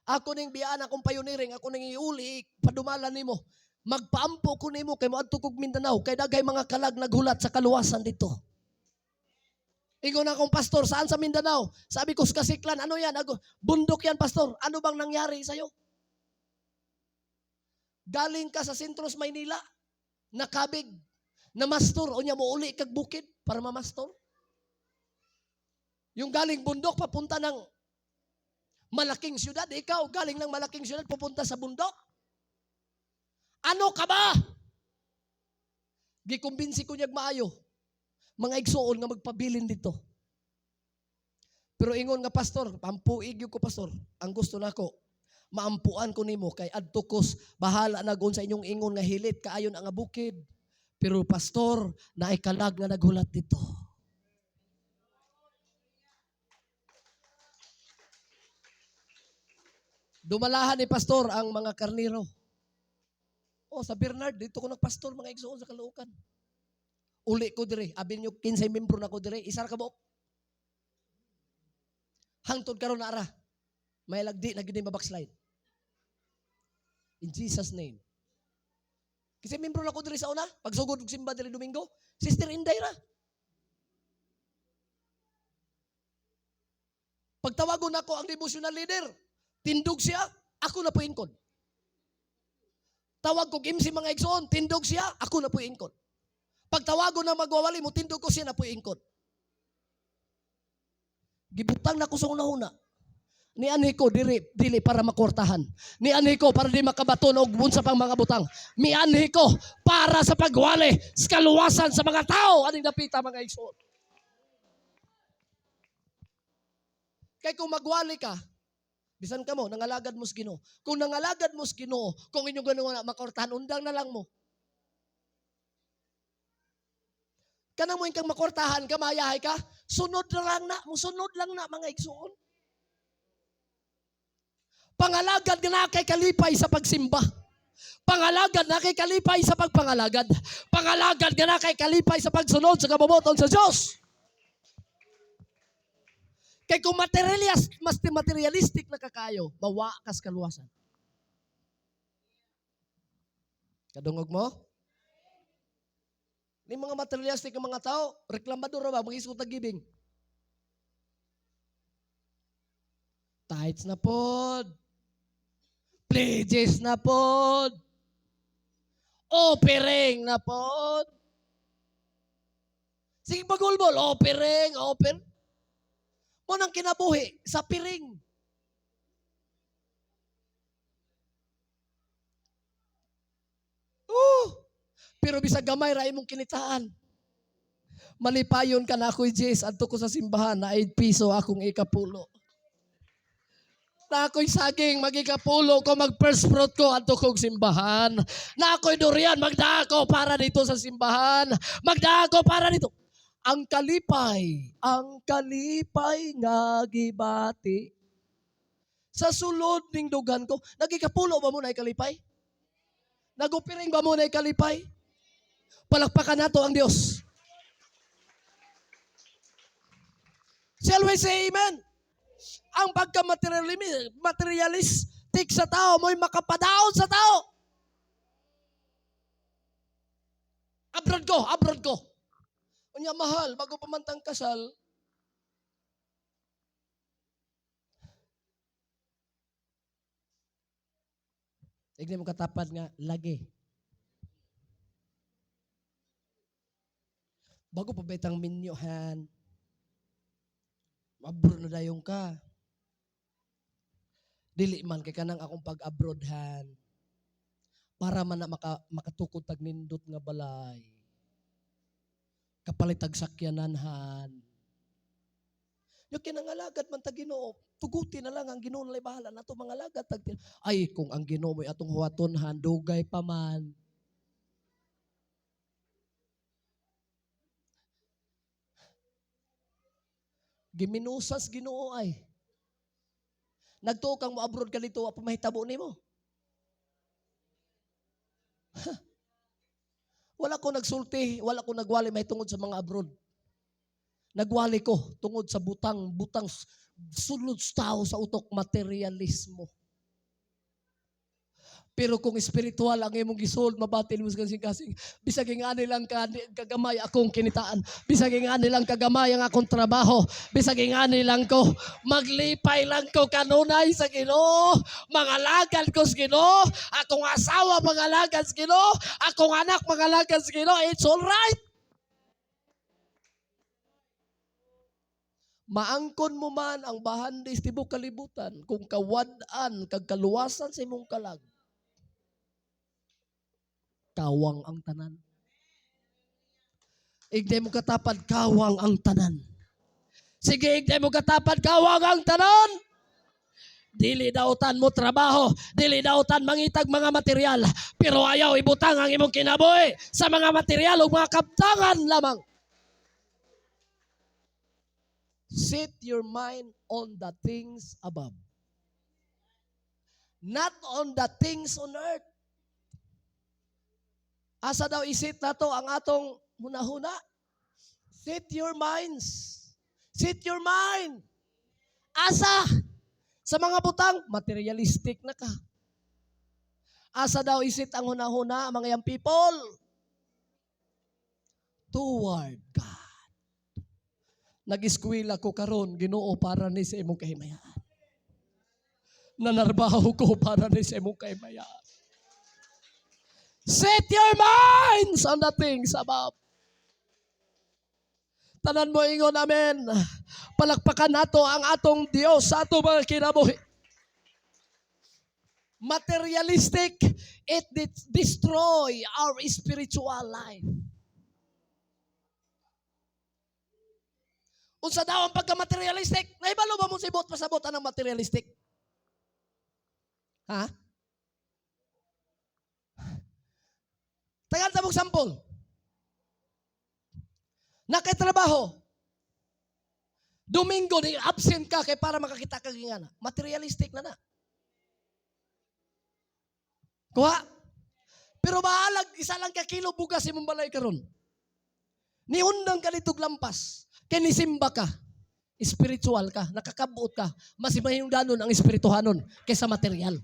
Ako ning biyaan akong pioneering, ako ning iuli, padumala nimo. Magpaampo ko nimo kay moadto kog Mindanao, kay daghay mga kalag naghulat sa kaluwasan dito. Ingon akong pastor, saan sa Mindanao? Sabi ko sa Kasiklan, ano yan? Ako, bundok yan, pastor. Ano bang nangyari sa'yo? Galing ka sa Sentros, Maynila, nakabig, namastor, o niya mo uli kag bukid para mamastor. Yung galing bundok, papunta ng malaking syudad. Ikaw, galing ng malaking syudad, pupunta sa bundok. Ano ka ba? Gikumbinsi ko niyag maayo. Mga igsuon nga magpabilin dito. Pero ingon nga pastor, pampuig ko pastor, ang gusto nako, maampuan ko nimo kay adto kos bahala na gon sa inyong ingon nga hilit kaayon ang bukid. Pero pastor, naay kalag nga naghulat dito. Dumalahan ni pastor ang mga karniro. Oh, sa Bernard, dito ko nagpastor mga igsoon sa Caloocan. Uli ko dire, abi niyo kinsay membro na ko dire, isa ra ka buok. Hangtod karon na ara. May lagdi na gid mabackslide. In Jesus name. Kasi membro na ko dire sa una, pagsugod og simba dire Domingo, Sister Inday ra. Pagtawagon nako ang devotional leader, tindog siya, ako na po ingkod. Tawag kog MC mga igsoon, tindog siya, ako na po ingkod. Pagtawagon na magwawali mo, tindog ko siya na po ingkod. Gibutang na ko sa una-una. Nianhi ko diri dili para makortahan. Nianhi ko para di makabaton og unsa pang mga butang. Mianhi ko para sa pagwali sa kaluwasan sa mga tao aning dapita mga igsoon. Kay kung magwali ka, bisan ka mo, nangalagad mo sa Ginoo. Kung nangalagad mo sa Ginoo, kung inyong gano'n na makortahan, undang na lang mo. Kanang mo kang makortahan ka, mayahay ka, sunod na lang na, musunod lang na mga igsoon. Pangalagad nga na kay kalipay sa pagsimba. Pangalagad na kay kalipay sa pagpangalagad. Pangalagad nga na kay kalipay sa pagsunod sa kabubuton sa Diyos. Kay kung mas materialistic na kakayo, mawa kas kaluwasan. Kadungog mo? Ni mga materialistic nga mga tao, reklamador ba, mag-isgot na giving. Tithes na pod. Pledges na pod. Offering na pod. Sige pagulbol, offering, offer. Mo nang kinabuhi sa piring. Oh, pero bisag gamay ra imong kinitaan. Malipayon ka na ako'y Jess, adto ko sa simbahan na 8 piso akong ikapulo. Na ako'y saging, magikapulo ko, mag first fruit ko, adto kong simbahan. Na ako'y durian, magdaa ko para dito sa simbahan. Magdaa ko para dito. Ang kalipay nga gibati. Sa sulod ning dugan ko, nagikapulo ba mo na kalipay? Nagupiring ba mo na kalipay? Palakpakan nato ang Dios. Shall we say amen? Ang pagka-materialistic sa tao mo'y makapadaon sa tao. Abroad ko, abroad ko. Unya mahal, bago pa man tang kasal, Igni mo katapad nga, lagi. Bago pa ba itang minyuhan, abroad na dayon ka. Dili man kay kanang akong pag-abroadhan. Para man na makatukod tag nindot nga balay. Kapalit tag sakyananhan. Yo kinangalagad man tag Ginoo, tuguti na lang ang Ginoo na bahala nato mga alagad tag ay kung ang Ginoo mo'y atong huwatonhan, dugay pa man. Giminusas Ginoo ay. Nagtuo kang mo-abroad ka dito, wa pa mahitabo nimo. Ha? Wala ko nagsulti, wala ko nagwali mahitungod sa mga abroad. Nagwali ko tungod sa butang, butang sulod sa tao sa utok, materialismo. Pero kung espiritual ang imong gisulod, mabatil mo sa kasing-kasing. Bisag ingani lang kagamay akong kinitaan. Bisag ingani lang kagamay ang akong trabaho. Bisag ingani lang ko, maglipay lang ko kanunay sa Ginoo. Mangalagad ko sa Ginoo. Akong asawa mangalagad sa Ginoo. Akong anak mangalagad sa Ginoo. It's all right. Maangkon mo man ang bahandis tibok kalibutan kung kawad-an kag kaluwasan sa imong kalag. Kawang ang tanan. Igday mo katapad, kawang ang tanan. Sige, igday mo katapad, kawang ang tanan. Dili dautan mo trabaho, dili dautan mangitag mga material, pero ayaw ibutang ang imong kinabuhi sa mga material o mga kaptangan lamang. Set your mind on the things above, not on the things on earth. Asa daw isit nato ang atong hunahuna? Set your minds. Set your mind. Asa? Sa mga butang, materialistic na ka. Asa daw isit ang hunahuna, mga young people? Toward God. Nag-eskwela ko karon, Ginoo, para ni sa imong kahimayaan. Nanarbaho ko para ni sa imong kahimayaan. Set your minds on the things above. Tanan mo ingon, amen. Palakpakan nato ang atong Dios sa atong mga kinabuhi. Materialistic, it destroy our spiritual life. Unsa daw ang pagka-materialistic? Naibalo ba mo sa ibot pasabot anang materialistic? Ha? Tagal ta mong sample. Nakitrabaho. Domingo, di absent ka kay para makakita ka gingana. Materialistic na na. Kuha. Pero bahalag, isa lang ka kilo bugas imong balay karon. Niundang ka ditog lampas. Kay nisimba ka. Spiritual ka. Nakakabuot ka. Mas mahingdanon ang espirituhanon kaysa material.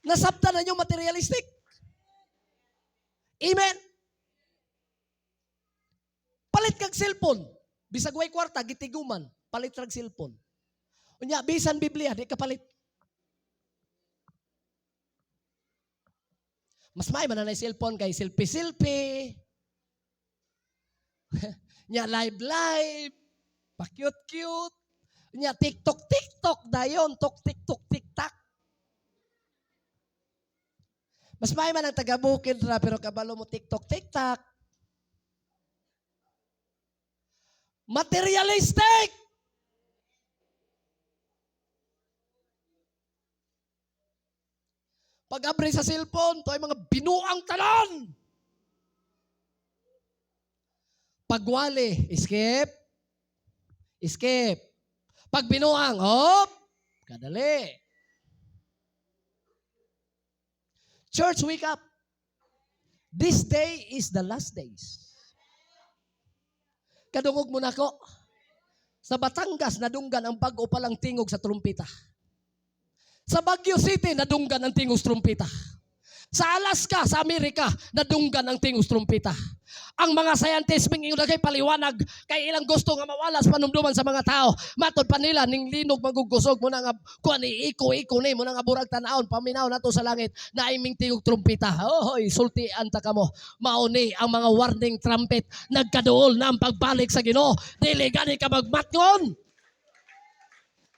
Nasabtan na nyo materialistic. Amen. Palit kag cellphone. Bisag way kwarta, gitiguman. Palit rag cellphone. Unya, bisan Biblia, di ka palit. Mas may man na cellphone kay selfie-selfie. Nya live-live. Pa-cute-cute. Nya TikTok-TikTok dayon. Tok TikTok TikTok. Mas may man ang taga-bukid ra pero kabalo mo TikTok TikTok. Materialistic. Pag-abre sa cellphone, to ay mga binuang tanan. Pagwali, skip. Skip. Pag binuang, hop, kadali. Church, wake up. This day is the last days. Kadungog mo nako. Sa Batangas, nadunggan ang bag-o palang tingog sa trumpita. Sa Baguio City, nadunggan ang tingog sa trumpita. Sa Alaska, sa Amerika, nadunggan ang tingog sa trumpita. Ang mga scientists mingingon kay paliwanag kay ilang gusto nga mawala sa panumduman sa mga tao. Matod pa nila ning linog magugusog mo na nga kuan ni iko-iko ni mo na nga burag tan-awon paminaw nato sa langit na iming tingog trumpita. Ohoy, sultian ta kamo. Mao ni ang mga warning trumpet, nagkaduol na ang pagbalik sa Ginoo. Dili gani ka magmatngon.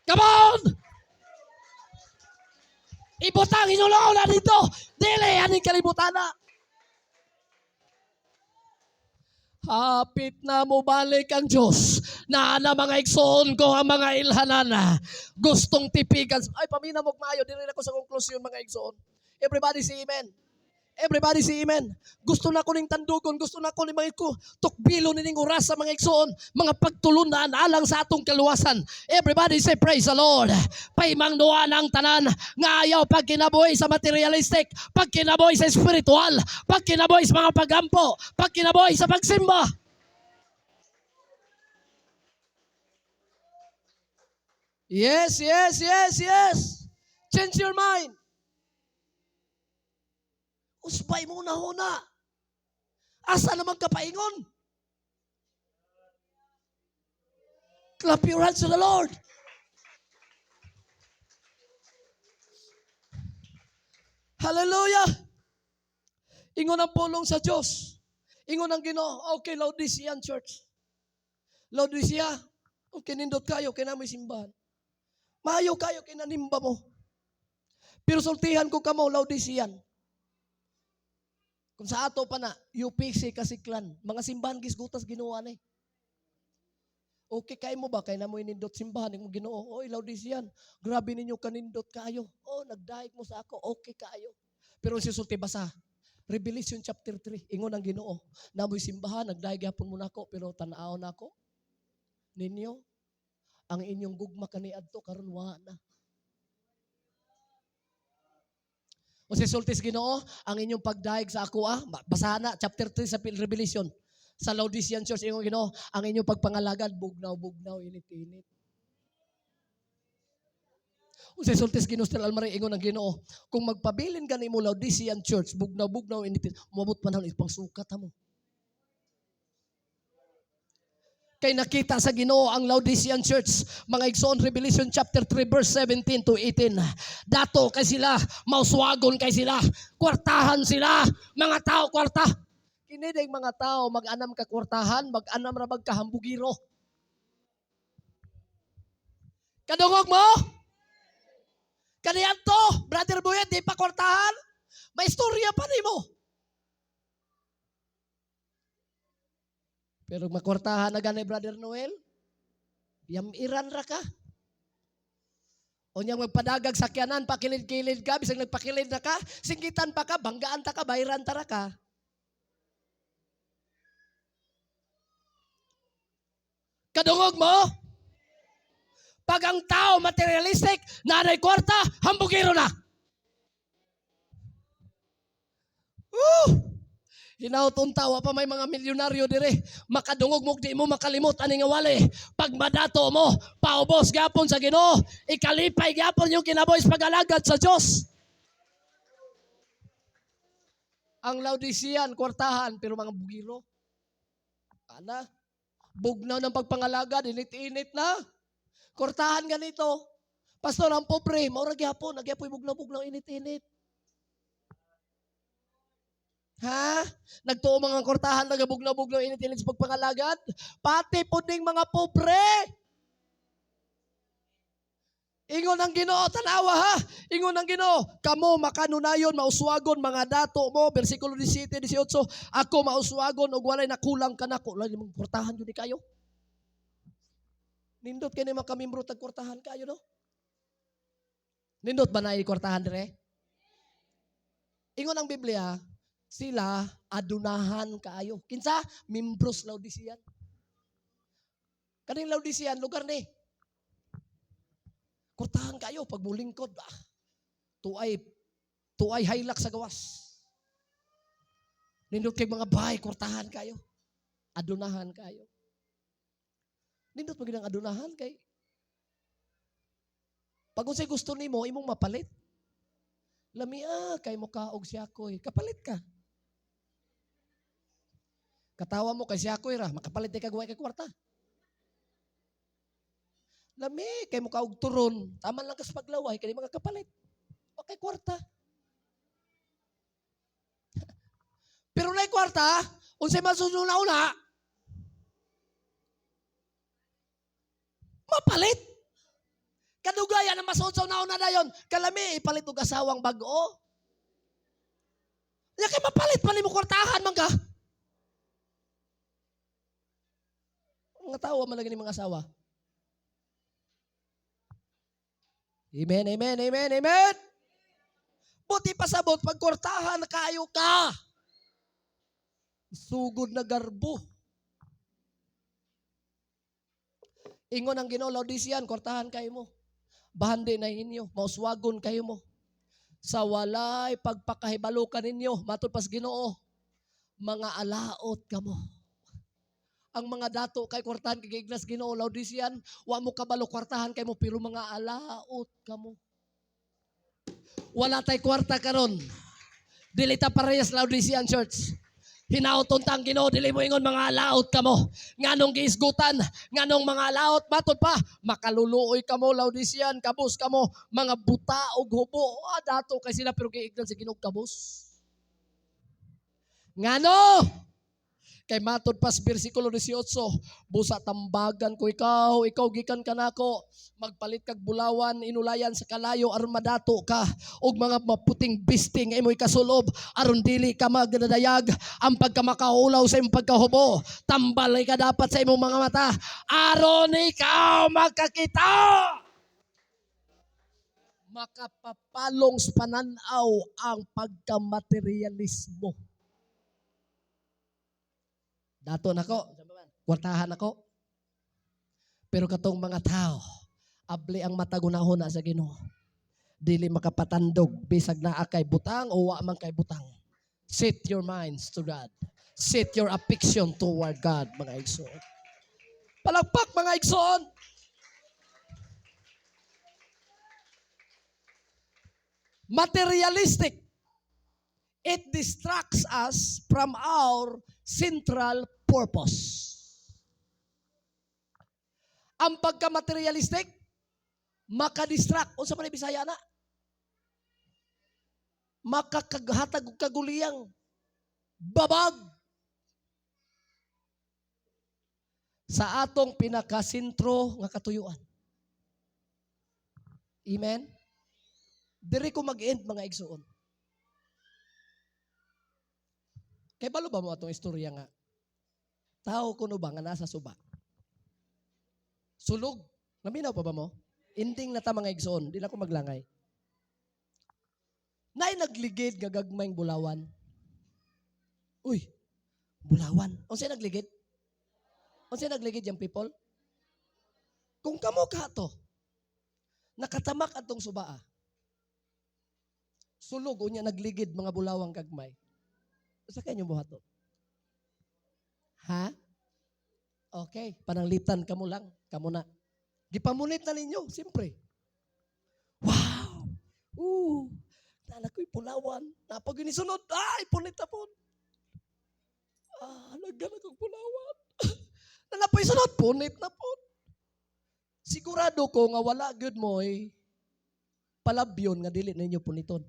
Come on! Ibutang hinulaw na dito. Dili aning kalibutan na. Hapit na mobalik ang Diyos. Na na mga igsoon ko ang mga ilhanan. Gustong tipigan. Ay, pamina mo maayo. Dili na ko sa konklusyon, mga igsoon. Everybody say amen. Everybody say amen. Gusto na ko ning tandugon, gusto na ko ning mga ko tukbilo nining oras sa mga igsoon, mga pagtulunan alang sa atong kaluwasan. Everybody say praise the Lord. Paimangduan ang tanan nga ayaw pagkinabuhi sa materialistic, pagkinabuhi sa spiritual, pagkinabuhi sa mga pagampo, pagkinabuhi sa pagsimba. Yes. Change your mind. Usbay mo na huna. Asa naman ka paingon? Clap your hands to the Lord. Hallelujah! Ingon ang pulong sa Diyos. Ingon ang Ginoo. Okay, Laodicean Church. Laodicea, okay, nindot kayo, kay namoy simbahan. Maayo kayo, kinanimba mo. Pero sultihan ko kamo, Laodicean. Kung sa ato pa na, UPC Kasiklan, mga simbahan gisgutas Ginoo ni. Okay kay mo ba kay namoy nindot simbahan mo Ginoo? Oy, Laodicean, grabe ninyo kanindot kayo. Oh, nagdaig mo sa ako, okay kayo. Pero si sulti basa, Revelation chapter 3, ingon ang Ginoo, namoy simbahan, nagdaig gyapon mo nako, pero tan-aw nako ninyo ang inyong gugma kaniadto karon wa na. O si sultis Ginoo, ang inyong pagdaig sa ako, basahan na, chapter 3 sa Revelation. Sa Laodicean Church, ingon Ginoo, ang inyong pagpangalagad, bugnaw-bugnaw, init-init. O si sultis Ginoo sa Almari, ingon ang Ginoo, kung magpabilin gani mo Laodicean Church, bugnaw-bugnaw, init-init, umabot panahon, ipangsukat mo. Kay nakita sa Ginoo ang Laodicean Church, mga igsoon, Revelation chapter 3 verse 17 to 18. Dato kay sila, mauswagon kay sila, kwartahan sila, mga tao kwarta. Kini day mga tao mag-anam ka kwartahan, mag-anam ra magkahambugiro. Kadungog mo? Kaniadto, Brother Buyet, di pa kwartahan? May istorya pa nimo. Pero makwartahan na gani, Brother Noel, yamiran ra ka. O niyang magpadagag sakyanan, pakilid-kilid ka, bisag nagpakilid na ka, singgitan pa ka, banggaan ta ka, bayran ta ra ka. Kadungog mo? Pag ang tao materialistic, nanay kwarta, hambugiro na. Woo! Hinaut unta, wa pa may mga milyonaryo dire. Makadungog mo, di mo makalimot ani nga wali. Pag madato mo, paubos gyapon sa Ginoo. Ikalipay gyapon yung kinabuhi sa pag-alagad sa Dios. Ang Laodicean, kwartahan, pero mga bugiro. Ana, bugnaw ng pagpangalagad, init-init na. Kwartahan ganito. Pastor, ang pobre, maura gyapon, nagyapoy bugnaw-bugnaw, init-init. Ha? Nagtuo mga kwartahan, nagabugnaw-bugnaw, init-init sa pagpangalagad. Pati po ding mga pobre. Ingon ang Ginoo, tanawa ha. Ingon ang Ginoo, kamo makanunayon, mauswagon mga dato mo. Versikulo 17, 18, ako mauswagon og walay nakulang kanako. Wala mong kwartahan yun ni kayo. Nindot kini mga kamimbro tag kwartahan kayo, no? Nindot ba na kwartahan dire? Ingon ang Biblia, sila adunahan kaayo. Kinsa? Membros Laodicean. Kaning Laodicean, lugar ni. Kwartahan kayo pag mulingkod. Tuay, tuay haylak sa gawas. Nindot kay mga bahay, kwartahan kayo. Adunahan kayo. Nindot man gyud ang adunahan kay pag unsay gusto nimo, imong mapalit. Lamia kay mo kaog siyakoy, kapalit ka. Katawa mo kay siyakoy ra, makapalit di ka guway kay kwarta. Lami kay mo kaog turon, tama lang kas paglaway kay di makakapalit. Wa kay kwarta. Pero nay kwarta, unsay masunod una? Mapalit. Kadugayan ang masuod sa una-una dayon. Kalami, ipalit og asawang bag-o. Ya kay mapalit pa nimo kwartahan man ka. Mga tao man lagi ni mga asawa. Amen, amen, amen, amen. Buti pasabot pag kwartahan kaayo ka. Sugod na garbo. Ingon ang Ginoo Laodicean, kwartahan kayo mo. Bahandi na inyo, mauswagon kayo mo. Sa walay pagpakahibalukan ninyo, matud pas Ginoo, mga alaot kamo. Ang mga dato kay kwartahan kay giiglas Ginoo Laodicean, wa mo kabalo kwartahan kay mo pero mga alaot kamo. Wala tay kwarta karon. Dili ta parehas Laodicean Church. Hinauton tang Ginoo dili mo ingon mga laot kamo. Nganong giisgutan, nganong mga laot matud pa makaluluoy kamo Laodicean, kabus kamo mga buta og hubo. Ah, dato kay sila pero giignan sa Ginoo kabus. Ngano? Kay matud pas bersikulo 18, busa tambagan ko ikaw, ikaw gikan kanako, magpalit kag bulawan inulayan sa kalayo aron madato ka og mga maputing bisting nga imoy kasulob aron dili ka magdadayag ang pagkamakaulaw sa imong pagkahubo. Tambalay ka dapat sa imong mga mata aron ikaw makakita. Makapapalong sa pananaw ang pagkamaterialismo. Dato nako, kwartahan nako. Pero katong mga tao, abli ang mata gunahona sa Ginoo. Dili makapatandog bisag naa kay butang o wa man kay butang. Set your minds to God. Set your affection toward God, mga igsoon. Palagpak, mga igsoon. Materialistic. It distracts us from our central purpose. Ang pagka-materialistic, makadistract. Unsa man Bisaya na? Makakaghatag og kaguliyang. Babag. Sa atong pinakasentro nga katuyuan. Amen? Diri ko mag-end, mga igsoon. Kay balo ba mo atong istorya nga tao kuno ba nga nasa suba? Sulog. Naminaw pa ba mo? Ending na ta, mga igsoon. Di na ko maglangay. Nay nagligid nga gagmayng bulawan. Uy, bulawan. Unsay nagligid? Unsay nagligid yung people? Kung kamo ka to, nakatamak atong subaa. Sulog unya nagligid mga bulawang gagmay. Sa kanyo buhaton? Ha? Okay, pananglitan kamo lang, kamo na. Gipamunit na ninyo, siyempre. Wow! Ooh, nana ko'y pulawan. Napag inisunod, ay, punit na po. Ah, lagyan akong pulawan. Nanapoy sunod, punit na po. Sigurado ko nga wala gyud mo'y palabyon nga dili ninyo puniton.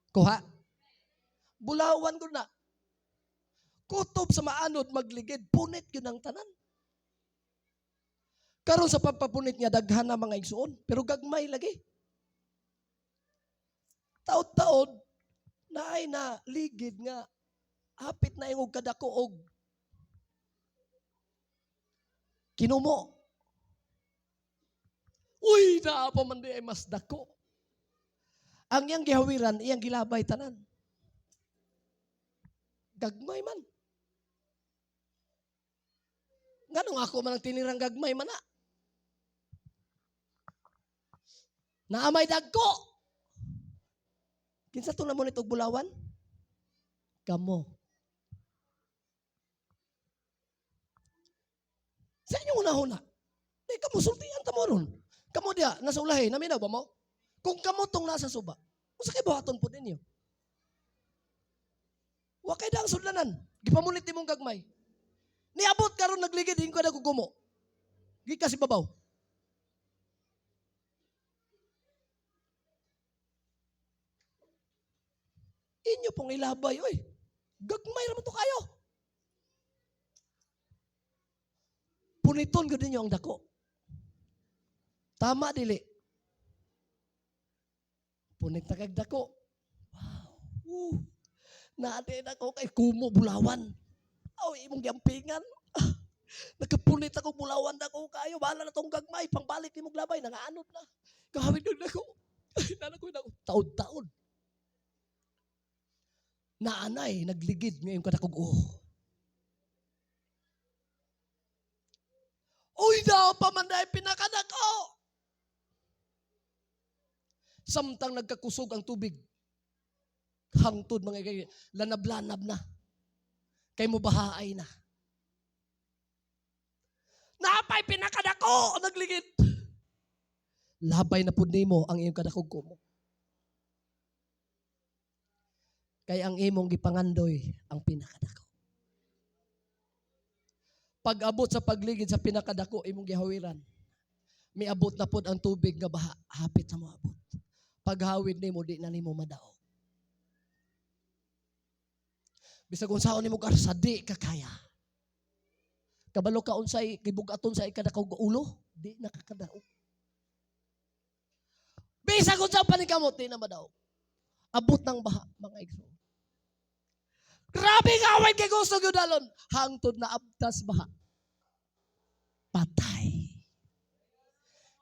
Kuha. Bulawan ko na. Kutob sa maanod magligid, punit yun ang tanan. Karon sa pagpapunit niya, daghan na mga igsuon, pero gagmay lagi. Taod-taod, naay na ligid nga, hapit na ingog kadako og kinumo. Uy, naa pa man di ay mas dako. Ang iyang gihawiran, iyang gilabay tanan. Gagmay man. Nganong ako man ang tinirang gagmay man na? Naamay dagko. Kinsa to na mo nitog bulawan? Kamo. Sa inyong una-una, di kamo sultian ta mo ron. Kamo diya, nasa ulahi, naminaw ba mo? Kung kamo tong nasa suba, unsa kay buhaton po ninyo? Wa kay daang sudlanan. Gipamulit nimong gagmay. Niabot karon nagligid hingko na gugumo. Gikas babaw. Inyo pong ilabay, oy. Gagmay ra man to kayo. Puniton gud ninyo ang dako. Tama dili. Punit na kag dako. Wow. Naadi na ko kay kumo bulawan. Aw, imong giampingan. Nakapunit ako bulawan dako kayo. Bahala na tong gagmay. Pangbalik nimong labay. Nangaanod na. Kahawin na ko. Ay, nana ko na. Taod-taod. Naanay, nagligid ngayong kadakog. Oh. Uy daw, pamanday, pinakadako. Samtang nagkakusog ang tubig, hangtod mga ikay, lanab-lanab na. Kay mo bahaay na. Napay pinakadako, nagligid. Labay na pud nimo ang iyong kadakog ko mo. Kay ang imong gipangandoy ang pinakadako. Pag-abot sa pagligid sa pinakadako, imong gihawiran. Miabot na pod ang tubig nga baha, hapit na moabot. Paghawid nimo, di na nimo madaog. Bisag unsaon nimo karsa, di ka kaya. Kabalo ka unsay gibug-aton sa ikadakog ulo, di na kakadaog. Bisag unsa paningkamot, di na madaog. Abot ng baha, mga igsoon. Grabe nga away kay gusto gyud dalon. Hangtod na abtas baha. Patay.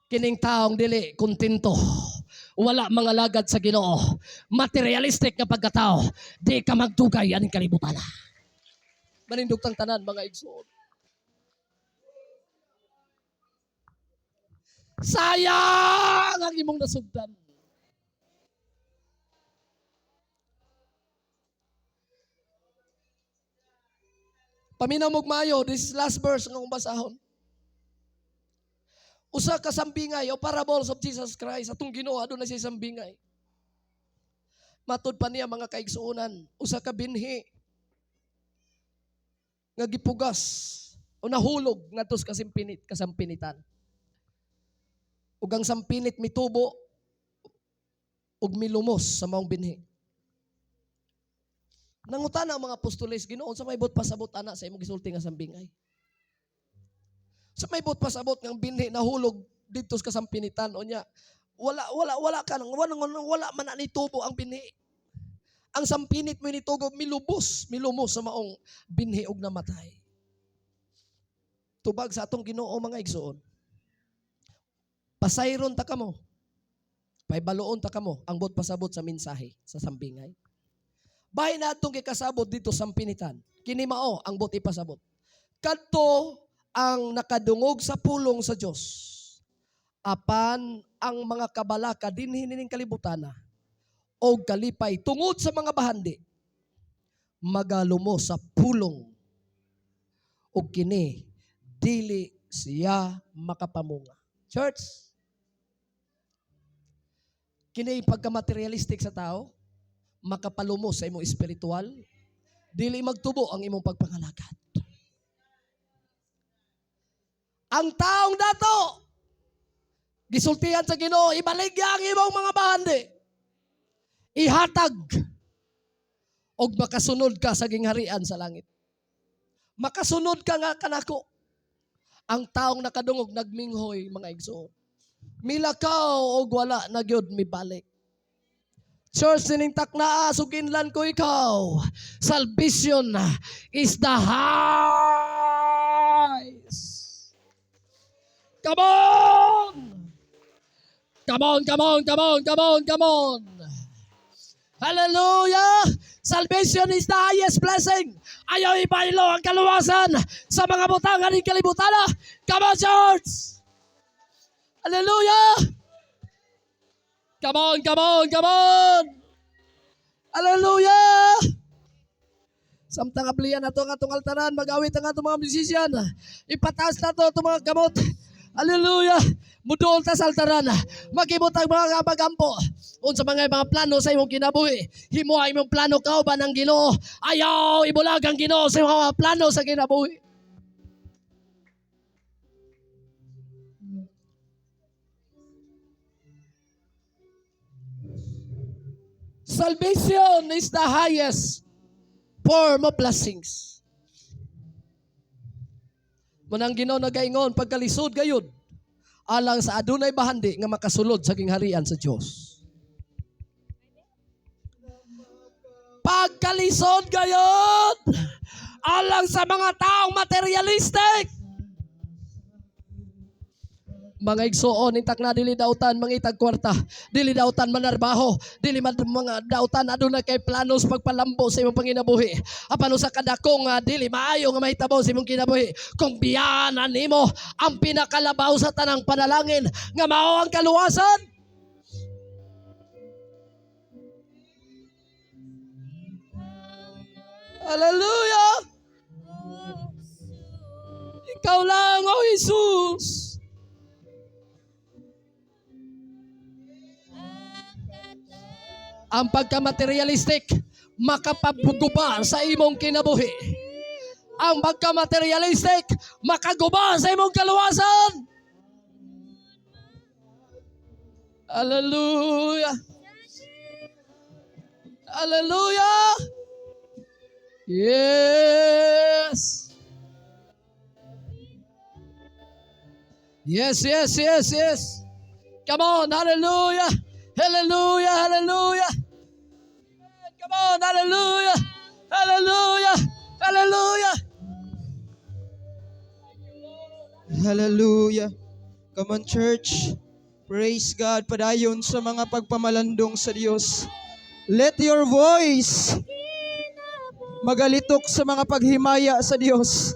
Kining taong dili kontento. Wala mga lagad sa Ginoo. Materialistic nga pagkatao. Di ka magdugay aning kalibutan. Manindog tang tanan mga igsoon. Sayang ang imong nasugdan. Paminaw mog mayo, this is last verse nga akong basahon. Usa ka sambingay o parables of Jesus Christ atong Ginoo aduna siya sambingay. Matud pa niya mga kaigsuonan, usa ka binhi nga gipugas o nahulog ngadto sa kasampinitan. Ug ang sampinit mitubo ug milumos sa maong binhi. Nangutana ang mga apostoles, Ginoo, sa may buot pasabot ana sa imong gisulti nga sambingay? Sa may buot pasabot ng binhi nahulog didto sa kasampinitan o nya, wala, wala, wala ka nang, wala, wala, wala man na nitubo ang binhi. Ang sampinit mo nitubo, milubos, milumos sa maong binhi og namatay. Tubag sa atong Ginoo mga igsoon. Pasayron ta kamo. Paybaluon ta kamo ang buot pasabot sa mensahe sa sambingay. Bahin na atong gikasabot dito sa sampinitan. Kini mao ang buot ipasabot. Kadto ang nakadungog sa pulong sa Dios. Apan ang mga kabalaka dinhi nining kalibutana og kalipay tungod sa mga bahandi magalumo sa pulong og kini dili siya makapamunga. Church, kini pagka-materialistic sa tao, makapalumo sa imong espiritual, dili magtubo ang imong pagpangalagad. Ang taong dato, gisultihan sa Ginoo, ibaligya ang imong mga bahandi. Ihatag og makasunod ka sa gingharian sa langit. Makasunod ka nga kanako. Ang taong nakadungog nagminghoy mga igsoon. Milakaw og wala na gyud mibalik. Church, sining taknaa, suginlan ko ikaw. Salvation is the highest. Come on! Come on, come on, come on, come on, come on. Hallelujah! Salvation is the highest blessing. Ayaw ipailo ang kaluwasan sa mga butang aning kalibutan. Come on, church! Hallelujah! Come on, come on, come on! Hallelujah! Samtang ablihan nato ang atong altaran, mag-awit ang atong mga musician. Ipataas nato atong mga kamot. Hallelujah! Muduol ta sa altaran. Maghimot ang mga pagampo. Unsa mga mga plano sa imong kinabuhi. Himoa imong plano kauban ang Ginoo. Ayaw ibulag ang Ginoo sa imong mga plano sa kinabuhi. Salvation is the highest form of blessings. Munang Ginoo nagaingon pagkalisod gayud alang sa adunay bahandi nga makasulod sa gingharian sa Dios. Pagkalisod gayud alang sa mga taong materialistic. Mga igsuon, intak na dili dautan mangitag kwarta, dili dautan manarbaho, dili man mga dautan aduna kay planos pagpalambo sa imong panginabuhi. Apan usa ka dakong dili maayo nga mahitabo sa imong kinabuhi kung biyanan nimo ang pinakalabaw sa tanang panalangin nga mao ang kaluwasan. Hallelujah! Ikaw lang, O Jesus. Ang pagka-materialistic makapaguba sa imong kinabuhi. Ang pagka-materialistic makaguba sa imong kaluwasan. Hallelujah. Hallelujah. Yes. Yes. Come on, hallelujah. Hallelujah, hallelujah. Come on, hallelujah. Hallelujah. Hallelujah. Hallelujah. Come on, church. Praise God. Padayon sa mga pagpamalandong sa Dios. Let your voice magalitok sa mga paghimaya sa Dios.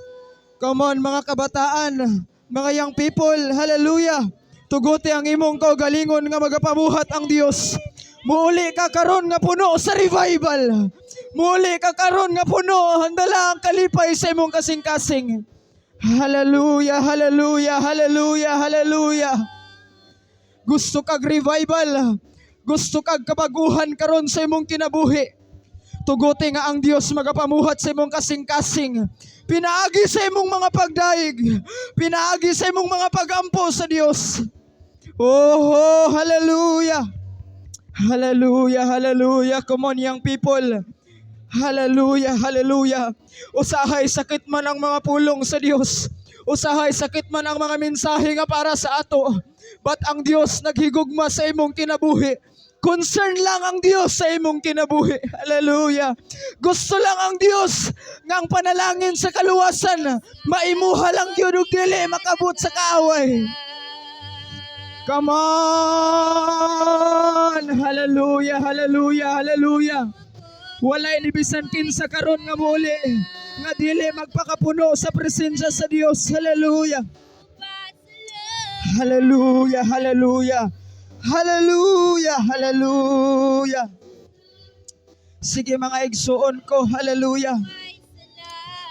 Come on, mga kabataan, mga young people. Hallelujah. Tuguti ang imong kaugalingon nga magapabuhat ang Dios. Muuli ka karon nga puno sa revival. Muuli ka karon nga puno, handala ang kalipay sa imong kasing-kasing. Hallelujah, hallelujah, hallelujah, hallelujah. Gusto kag revival. Gusto kag kabaguhan karon sa imong kinabuhi. Tuguti nga ang Dios magapamuhat sa imong kasing-kasing. Pinaagi sa imong mga pagdaig. Pinaagi sa imong mga pagampo sa Dios. Oh, hallelujah. Hallelujah, hallelujah. Come on, young people. Hallelujah, hallelujah. Usahay sakit man ang mga pulong sa Dios. Usahay sakit man ang mga mensahe nga para sa ato. But ang Dios naghigugma sa imong kinabuhi. Concern lang ang Dios sa imong kinabuhi. Hallelujah. Gusto lang ang Dios nga ang panalangin sa kaluwasan maimuha lang gyud ug dili makabot sa kaaway. Come on! Hallelujah, hallelujah, hallelujah. Walay ni bisan kinsa karon nga muli nga dili magpakapuno sa presensya sa Dios. Hallelujah. Hallelujah, hallelujah. Hallelujah, hallelujah. Sige, mga igsuon ko, hallelujah.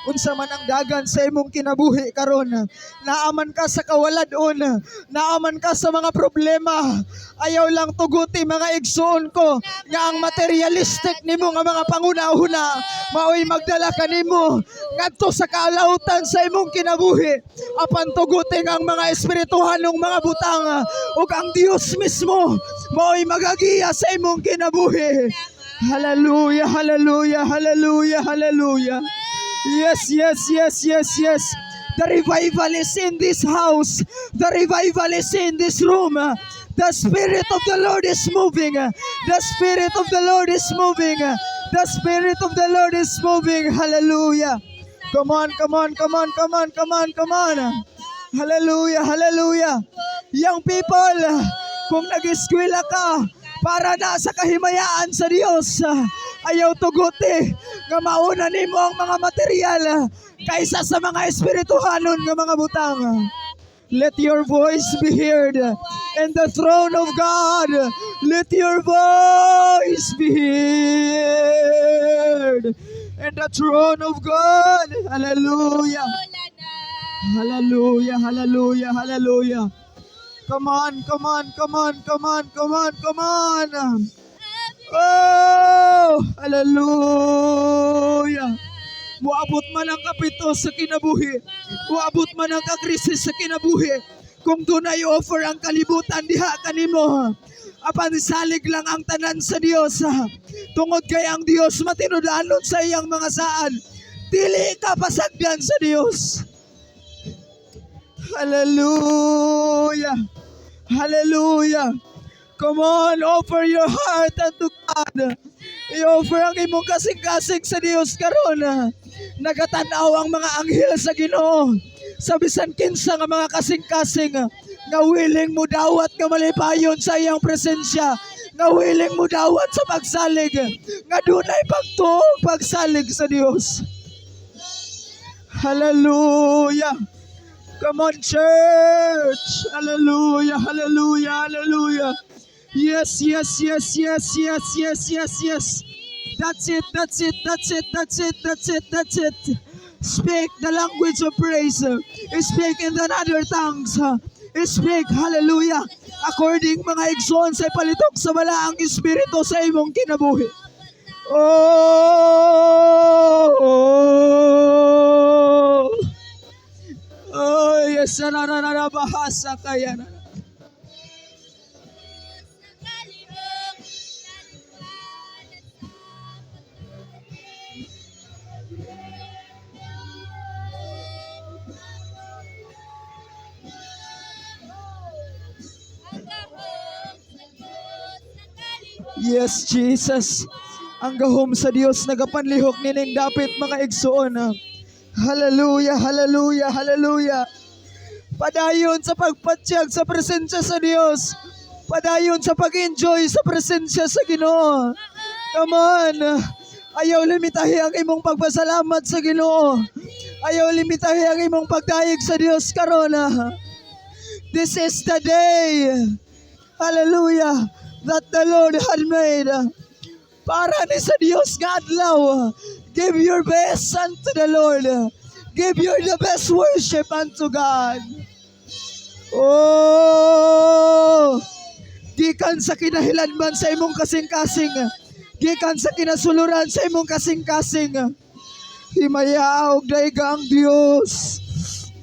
Unsa man ang dagan sa imong kinabuhi karon, naaman ka sa kawalad-on, naaman ka sa mga problema, ayaw lang tuguti, mga igsuon ko, nga ang materialistic nimo nga mga panguna-una maoy magdala kanimo ngadto sa kalautan sa imong kinabuhi. Apan tuguti nga ang mga espirituhanong mga butang ug ang Dios mismo maoy magagiya sa imong kinabuhi. Hallelujah, hallelujah, hallelujah, hallelujah. Yes. The revival is in this house. The revival is in this room. The Spirit of the Lord is moving. The Spirit of the Lord is moving. The Spirit of the Lord is moving. Hallelujah. Come on, come on, come on, come on, come on, come on. Hallelujah, hallelujah. Young people, kung nag-eskwela ka, para na sa kahimayaan sa Dios, ayaw tuguti nga mauna nimo ang mga material kaysa sa mga espirituhanon nga mga butang. Let your voice be heard in the throne of God. Let your voice be heard. In the throne of God. Hallelujah. Hallelujah, hallelujah, hallelujah. Come on, come on, come on, come on, come on, come on. Oh, hallelujah. Muabot man ang kapito sa kinabuhi. Muabot man ang kakrisis sa kinabuhi. Kung dunay offer ang kalibutan diha kanimo. Apan salig lang ang tanan sa Dios. Tungod kay ang Dios matinud-anon sa iyang mga saad. Dili ka pasagdan sa Dios. Hallelujah. Hallelujah. Come on, offer your heart unto God. I-offer ang imong kasing-kasing sa Dios karon. Nagatanaw ang mga anghel sa Ginoo sa bisan kinsa nga mga kasing-kasing nga willing mo dawat nga malipayon sa iyang presensya, nga willing mo dawat sa pagsalig, nga dunay pagtuo pagsalig sa Dios. Hallelujah. Come on, church. Hallelujah, hallelujah, hallelujah. Yes. That's it, that's it, that's it, that's it, that's it, that's it. Speak the language of praise. Speak in the other tongues. Speak, hallelujah. According, mga igsoon, sa palitok sa Balaang Espiritu sa imong kinabuhi. Oh, yes, na na na na bahasa kaya na. Kalihok, laliwanag sa pagdating. Ang gahom sa Diyos nakalihok. Yes, Jesus. Ang gahom sa Dios nagapanlihok nining dapit, mga igsoon. Hallelujah, hallelujah, hallelujah. Padayon sa pagpatyag sa presensya sa Dios. Padayon sa pag-enjoy sa presensya sa Ginoo. Come on. Ayaw limitahi ang imong pagpasalamat sa Ginoo. Ayaw limitahi ang imong pagdayeg sa Dios karon. This is the day. Hallelujah. That the Lord had made. Para ni sa Dios nga adlaw. Give your best unto the Lord. Give your the best worship unto God. Oh! Gikan sa kinahilanman sa imong kasing-kasing. Gikan sa kinasuluran sa imong kasing-kasing. Himaya og dayga ang Dios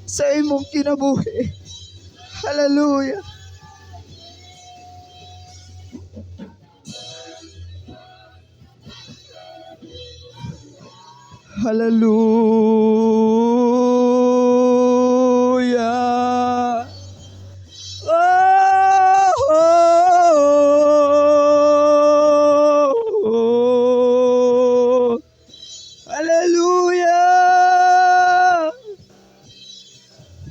sa imong kinabuhi. Hallelujah. Hallelujah. Oh, hallelujah.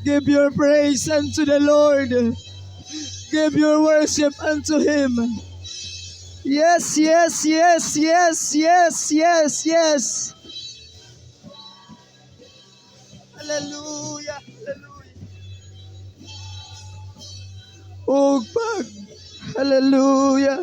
Give your praise unto the Lord. Give your worship unto Him. Yes. Hallelujah, hallelujah. Ug pag, hallelujah.